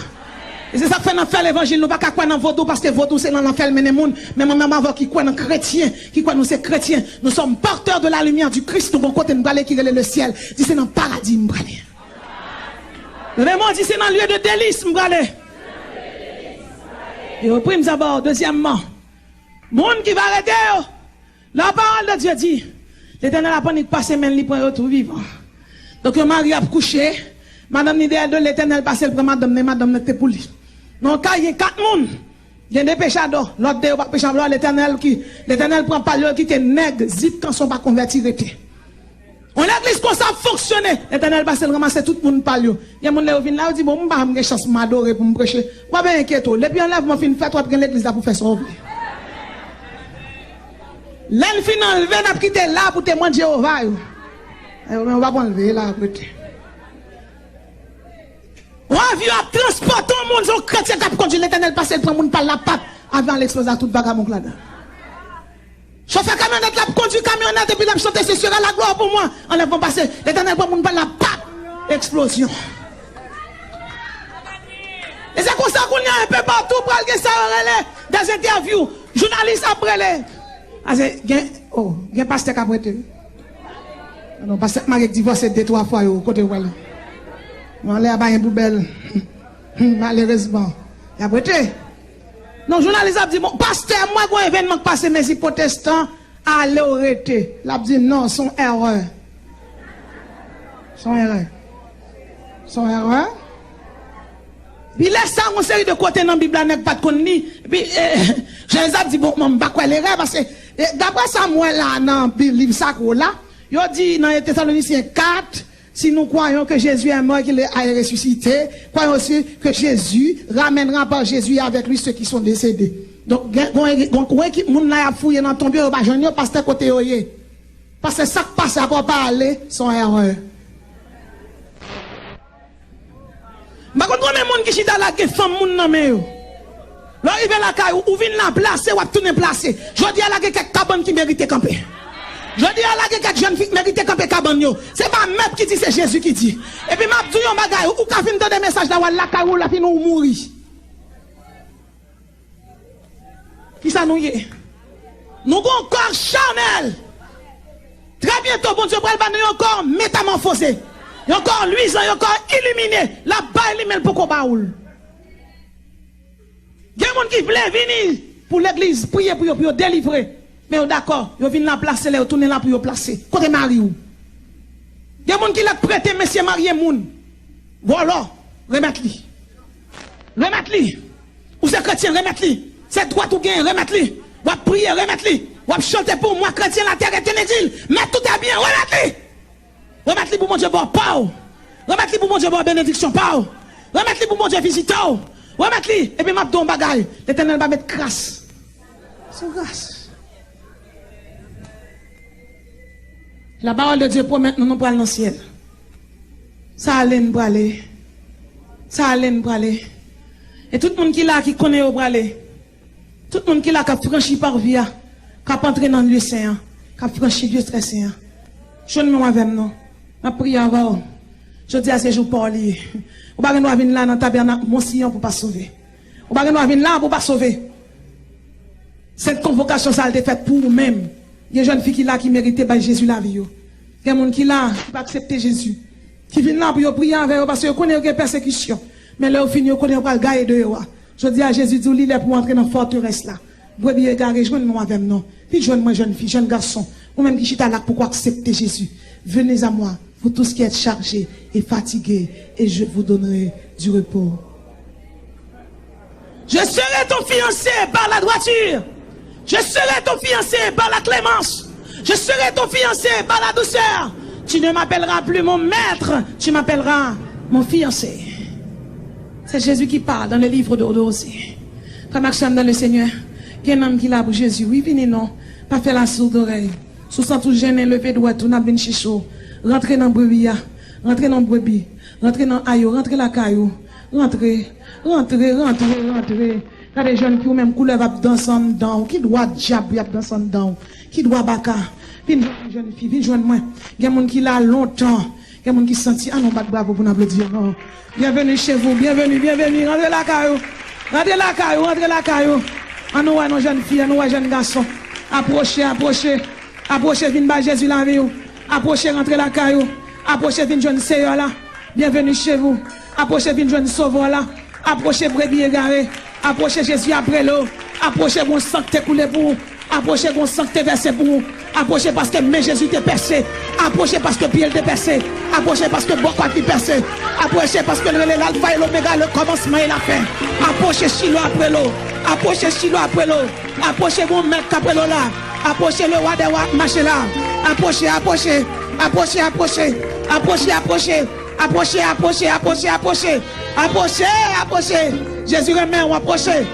E se sa k fè n ap fè levanjil. Nou pa ka kwè nan vodou, paske vodou se nan lanfè l mennen moun. Men mwen menm avè w ki kwè nan kretyen, ki kwè nou se kretyen, nous sommes porteurs de la lumière du Christ. Nou gon kote n prale ki rele le syèl. Di, se nan paradi m prale. Leve men w, di, se nan lieu de délices m prale. E au prime abord, dezyèmman, moun ki va rete yo, la parole de Dieu dit, Letènèl ap annik pase men l, li pran yo tou vivan. Donk, yon mari ap kouche, madanm li dèyè l do l, Letènèl pase l pran madanm nan, e madanm nan te pou li. Nan yon kay, gen kat moun. Gen de pechadò, lòt de yo pa pechadò, Letènèl ki, Letènèl pran pa l yo, kite nèg zip kanson pa konvèti rete. Yon legliz konsa ap fonksyone, Letènèl pase l ranmase tout moun pa l yo. Gen moun lè yo vin la, yo di, bon, m pa janm gen chans m adore pou m preche. W ap enkyete w. Depi anlèvman fin fèt, w ap gen legliz la pou fè sa w vle. Lè n fin anlve, n ap kite la pou temwen Jewova yo. Yo menm yo p ap anlve la, ap rete. Yon avyon ap transpòte yon moun, se yon kretyen k ap kondui, Letènèl pase l pran moun pa l la, pap, avyon an eksploze ak tout vagabon k ladan l. Chofè kamyonèt la ap kondui kamyonèt epi l ap chante, ce sera la gloire pour moi. Anlèvman pase, Letènèl pran moun pa l la, pap! Eksplozyon. E se konsa kounye a, enpe patou pral gen sa yo rele Des interviews, jounalis ap rele. Ase gen, oh, gen pastè k ap rete. Non, pastè k marye k divòse de twa fwa yo, kote w prale? Bon, lè a pa gen poubèl. Malerezman, y ap rete. Non, jounalis ap di, bon, pastè, mwen gen yon evènman k pase, men si pwotestan, ale w rete. L ap di, non, se yon erè. Se yon erè. Se yon erè. Pi lè sa, yon seri de kote nan Bib la, nèg pa t konn li. Pi, eh, jounalis ap di, bon, mwen, m pa kwè l erè, paske, eh, daprè sa m wè la nan Bib, liv sakre w la, yo di nan Tesalonisyen kat, si nous croyons que Jésus est mort, qu'il est ressuscité, croyons aussi que Jésus ramènera par Jésus avec lui ceux qui sont décédés. Donk, gen, gen, gen, gen ekip moun la y ap fouye nan tonbe yo, yo pa jwenn yo, pastè kote yo ye. Pastè sa k pase akò pa ale, se yon erè. M pa konn konbyen moun ki chita la gen fanm moun nan men yo. Lè w rive lakay ou, ou vin la plase, w ap tounen plase. Jodi a la gen kèk kabann ki merite kanpe. Jodi a la gen kèk jèn fi ki merite kanpe kabann yo. Se pa mèt ki di, se Jezi ki di. Epi m ap di w yon bagay, ou ka fin tande mesaj la, w al lakay ou, la fin ou mouri. Kisa nou ye? Nou gon kò chanèl. Trè byento, Bondye pral ba nou yon kò metamòfoze. Yon kò lwizan, yon kò ilimine. L ap bay li, men l poko ba ou l. Gen moun ki vle vini pou legliz, priye pou yo, pou yo delivre. Men yo dakò, yo vin la plase, lè yo tounen la pou yo plase. Kote mari w? Gen moun ki la prete mesye marye moun. Vòlò, remèt li. Remèt li. Ou se kretyen, remèt li. Se dwat ou genyen, remèt li. W ap priye, remèt li. W ap chante pou mwa kretyen la tè retene di l, mèt tout e byen, remèt li. Remèt li pou Bondye ba w pa w. Remèt li pou Bondye ba w benediksyon pa w. Remèt li pou Bondye vizite w. Remèt li. Epi m ap di w yon bagay. Letènèl va met kras sou kras. La parole de Dieu pwomèt nou, nou pral nan syèl. Sa ale n prale. Sa ale n prale. E tout moun ki la ki konnen yo prale. Tout moun ki la k ap franchi parvi a, k ap antre nan lye sen an, k ap franchi lye trè sen an. Jwenn menm avè m non. M ap priye avè w. Jodi a se jou pa w li ye. Ou pa gen dwa vin la nan tabènak Mont Siyon pou pa sove. Ou pa gen dwa vin la pou pa sove. Sent konvokasyon sa a te fèt pou ou menm. Gen jèn fi ki la ki merite bay Jezi lavi yo. Gen moun ki la ki pa aksepte Jezi. Ki vin la pou yo priye avè yo paske yo konnen yo gen pèsekisyon. Men lè yo fini yo konnen yo pral gaye deyò a. Jodi a Jezi di w li lè pou w antre nan fòterès la. Brebi egare, jwenn mwen avè m non. Vin jwenn mwen jèn fi, jèn gason. Ou menm ki chita la k poko aksepte Jezi. Venez à moi, vous tous qui êtes chargés et fatigués, et je vous donnerai du repos. Je serai ton fiancé par la droiture. Je serai ton fiancé par la clémence. Je serai ton fiancé par la douceur. Tu ne m'appelleras plus mon maître, tu m'appelleras mon fiancé. C'est Jésus qui parle dans le livre de, de Osée. Frè m ak sè m dans le Seigneur, gen nanm ki la pou Jezi. Wi, vini non. Pa fè la sourdorèy. Si w santi w jennen, leve dwèt ou, n ap vin chèche w. Rantre nan brebi a. Rantre nan brebi. Rantre nan ay yo. Rantre lakay ou. Rantre. Rantre, rantre, rantre. Gade jèn fi w menm, koulèv ap danse anndan w. Ki dwa dyab ap danse anndan w? Ki dwa baka? Vin jwenn mwen, jèn fi, vin jwenn mwen. Gen moun ki la lontan. Gen moun ki santi, ann nou bat bravo pou n aplodi ankò. Bienvenue chez vous, bienvenue, bienvenue. Rantre lakay ou. Rantre lakay ou, rantre lakay ou. Ann nou wè non jèn fi, ann nou wè jèn gason. Apwoche, apwoche. Apwoche vin bay Jezi lavi w. Apwoche rantre lakay ou. Apwoche vin jwenn Seyè la. Bienvenue chez vous. Apwoche vin jwenn Sovè la. Apwoche brebi egare. Apwoche Jezi ap rele w. Apwoche gon san k te koule pou ou. Apwoche gon san k te vèse pou ou. Apwoche paske men Jezi te pèse. Apwoche paske pye l te pèse. Apwoche paske bò kwaf li pèse. Apwoche paske l rele l Alfa e Lomega, le kòmansman e la fen. Apwoche Chilo ap rele w. Apwoche Chilo ap rele w. Apwoche gon mèt k ap rele w la. Apwoche le wa dè wa ap mache la. Apwoche, apwoche. Apwoche, apwoche. Apwoche, apwoche. Apwoche, apwoche, apwoche, apwoche. Apwoche, apwoche. Jezi renmen w, apwoche.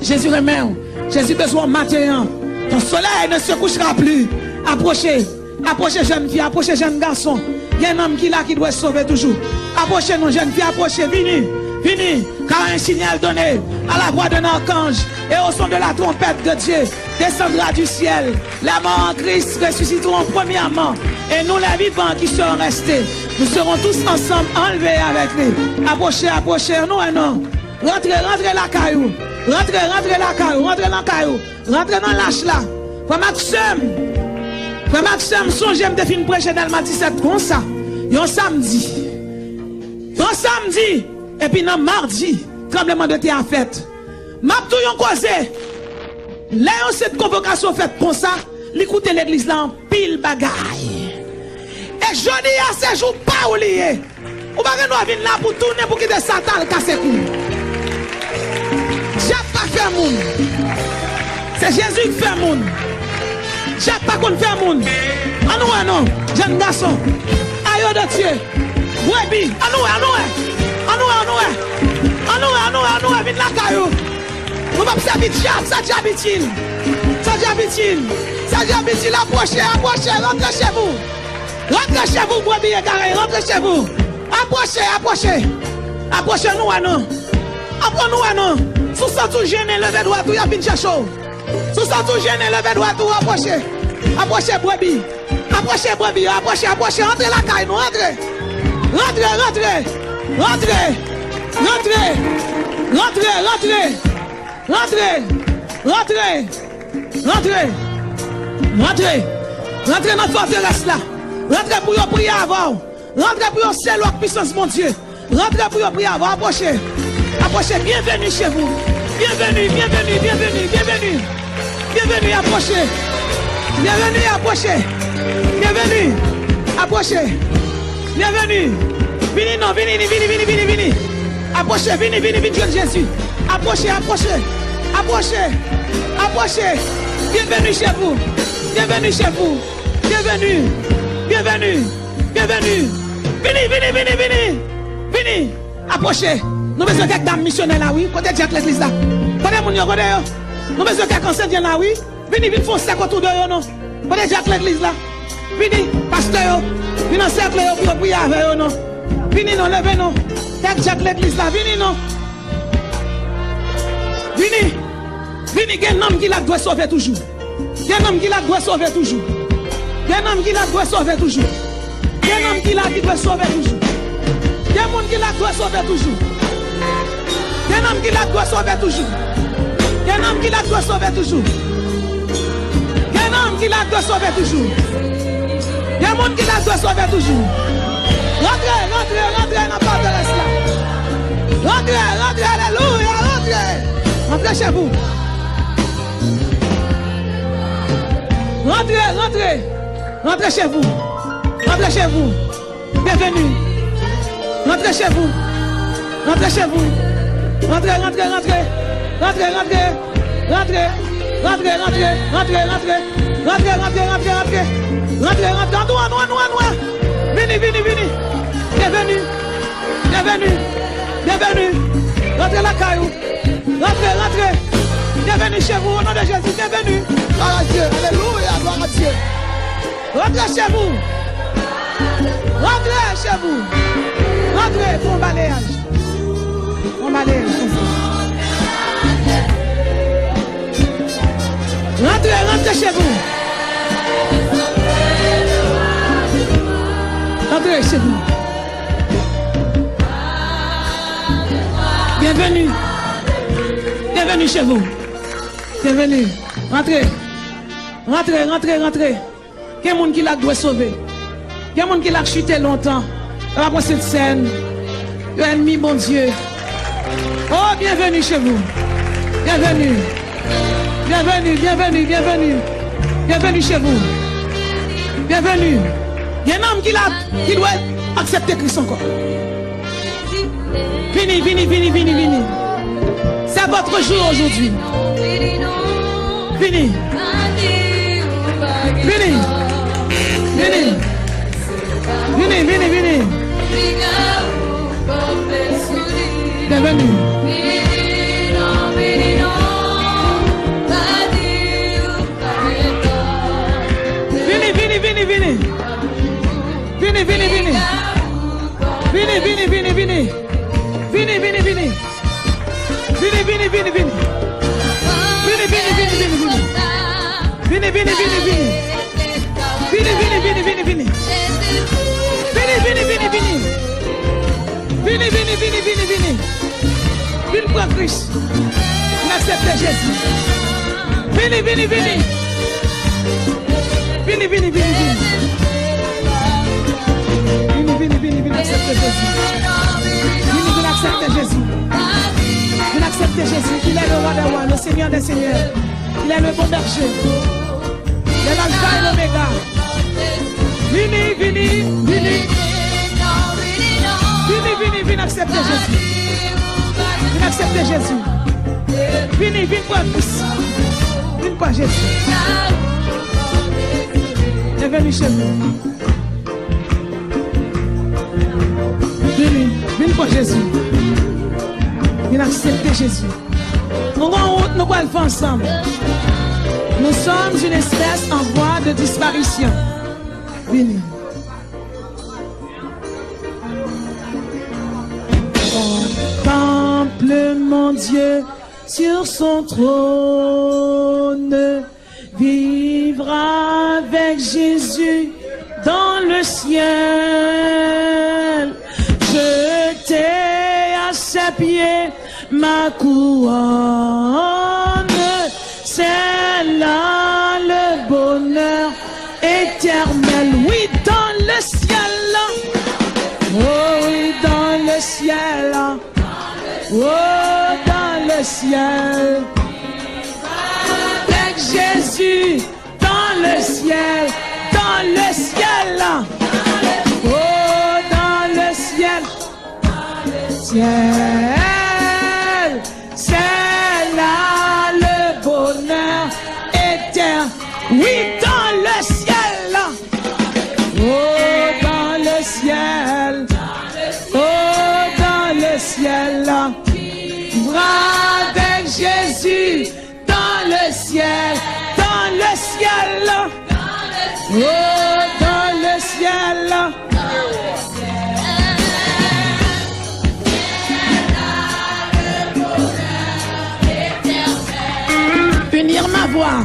Jezi renmen w. Jezi bezwen w maten an. Ton soleil ne se couchera plus. Apwoche. Apwoche jèn fi, apwoche jèn gason. Gen nanm ki la ki dwe sove toujou. Apwoche non jèn fi, apwoche, vini. Vini. Car un signal donné à la voix d'un archange et au son de la trompette de Dieu descendra du ciel. Les morts en Christ ressusciteront premièrement, et nous, les vivants qui serons restés, nous serons tous ensemble enlevés avec lui. Apwoche, apwoche, ann nou wè non. Rantre, rantre lakay ou. Rantre, rantre lakay ou. Rantre nan kay ou. Rantre nan lach la. Frè m ak sè m. Frè m ak sè m, sonje m te fin preche Dèlma disèt konsa. Yon samdi. Yon samdi. Epi nan madi, tranblemanntè a fèt. M ap di w yon koze. Lè yon sèt konvokasyon fèt konsa, li koute legliz la anpil bagay. E jodi a, se jou pa w li ye. Ou pa gen dwa vin la pou tounen pou kite Satan al kase kou. Dyab pa fè moun. Se Jezi k fè moun. Dyab pa konn fè moun. Ann wè non, jèn gason. Ayo de Dye. Brebi. Ann wè, ann wè. Ann wè, ann wè. Ann wè, ann wè, ann wè. Vin lakay ou. Nou p ap sèvi dyab, sa dyab itil. Sa dyab itil. Sa dyab itil, apwoche, apwoche, rantre chez vous. Rantre chez vous, brebi egare, rantre chez vous. Apwoche, apwoche. Apwoche, nou wè non. Apwoche, nou wè non. Si w santi w jennen, leve dwat ou, y ap vin chèche w. Si w santi w jennen, leve dwat ou, apwoche. Apwoche, brebi. Apwoche, brebi yo, apwoche, apwoche. Rantre lakay nou, rantre. Rantre, rantre. Rantre. Rantre. Rantre, rantre. Rantre. Rantre. Rantre. Rantre. Rantre nan fòterès la. Rantre pou yo priye avè w. Rantre pou yo sele w ak pisans Bondye. Rantre pou yo priye avè w. Apwoche. Apwoche. Bienvenue chez vous. Bienvenue, bienvenue, bienvenue, bienvenue. Bienvenue, apwoche. Bienvenue, apwoche. Bienvenue, apwoche. Bienvenue. Vini non, vini, vini, vini, vini, vini, vini. Apwoche, vini, vini, vini jwenn Jezi. Apwoche, apwoche. Apwoche. Apwoche. Bienvenue chez vous. Bienvenue chez vous. Bienvenue. Bienvenue. Bienvenue. Vini, vini, vini, vini. Vini. Apwoche. Nou bezwen kèk dam misyonè la, wi. Kote dyak legliz la? Kote moun yo, kote yo? Nou bezwen kèk ansyen la, wi. Vini, vin fè yon sèk otou de yo, non. Kote dyak legliz la? Vini, pastè yo. Vin ansèkle yo pou yo priye avè yo, non. Vini, non, leve, non. Kèk dyak legliz la, vini, non. Vini. Vini, gen nanm ki la k dwe sove toujou. Gen nanm ki la k dwe sove toujou. Gen nanm ki la k dwe sove toujou. Gen nanm ki la ki dwe sove toujou. Gen moun ki la k dwe sove toujou. Gen nanm ki la k dwe sove toujou. Gen nanm ki la k dwe sove toujou. Gen nanm ki la k dwe sove toujou. Gen moun ki la k dwe sove toujou. Rantre, rantre, rantre nan fòterès la. Rantre, rantre, alelouya, rantre. Rantre chez vous. Rantre, rantre. Rantre chez vous. Rantre chez vous. Bienvenue. Rantre chez vous. Rantre chez vous. Rantre, rantre, rantre. Rantre, rantre. Rantre, rantre, rantre. Rantre, rantre, rantre. Rantre, rantre, rantre. Rantre, rantre. Annou, annou, annou, annou. Vini, vini, vini. Bienvenue. Bienvenue. Bienvenue. Rantre lakay ou. Rantre, rantre. Bienvenue chez vous, au nom de Jésus. Bienvenue. Gloire à Dieu. Alléluia. Gloire à Dieu. Rantre chez vous. Rantre chez vous. Rantre, fè yon baleyaj. Fè yon baleyaj konsa. Rantre, rantre chez vous. Rantre chez vous. Bienvenue. Bienvenue chez vous. Bienvenue. Rantre. Rantre, rantre, rantre. Gen moun ki la k dwe sove. Gen moun ki la k chite lontan. Yo pa pran Sentsèn. Yo ènmi Bondye. Oh, bienvenue chez vous. Bienvenue. Bienvenue, bienvenue, bienvenue. Bienvenue chez vous. Bienvenue. Gen nanm ki la, ki dwe aksepte Kris ankò. Vini, vini, vini, vini, vini. C'est votre jour aujourd'hui. Vini. Vini. Vini. Vini, vini, vini. Bienvenue. Vini, vini, vini, vini. Vini, vini, vini. Vini, vini, vini, vini. Vini, vini, vini. Vini, vini, vini, vini. Vini, vini, vini, vini, vini. Vini, vini, vini, vini. Vini, vini, vini, vini, vini. Vini, vini, vini, vini. Vini, vini, vini, vini, vini. Vin pran Kris. Vin aksepte Jezi. Vini, vini, vini. Vini, vini, vini, vini. Vini, vini, vini, vin aksepte Jezi. Vini, vin aksepte Jezi. Vin aksepte Jezi. Il est le roi des rois, le Seigneur des seigneurs. Il est le bon berger. Il est l'alpha et l'oméga. Vini, vini, vini. Vini, vini, vin aksepte Jezi. Vin aksepte Jezi. Vini, vin pran Kris. Vin pran Jezi. Leve Michel. Vini, vin pran Jezi. Vin aksepte Jezi. Nou gon wout nou pral fè ansanm. Nous sommes une espèce en voie de disparition. Vini. Contemple mon Dieu sur son trône. Vivre avec Jésus dans le ciel. Jeter à ses pieds ma couronne. C'est là le bonheur éternel. Oui, dans le ciel. Oh oui, dans le ciel. Oh, dans le ciel. Avec Jésus, dans le ciel, dans le ciel. Oh, dans le ciel, ciel. C'est là le bonheur éternel. Oui, dans le ciel. Oh, dans le ciel. Oh, dans le ciel. Vivre avec Jésus dans le ciel. Dans le ciel. Oh, dans le ciel. Unir ma voix.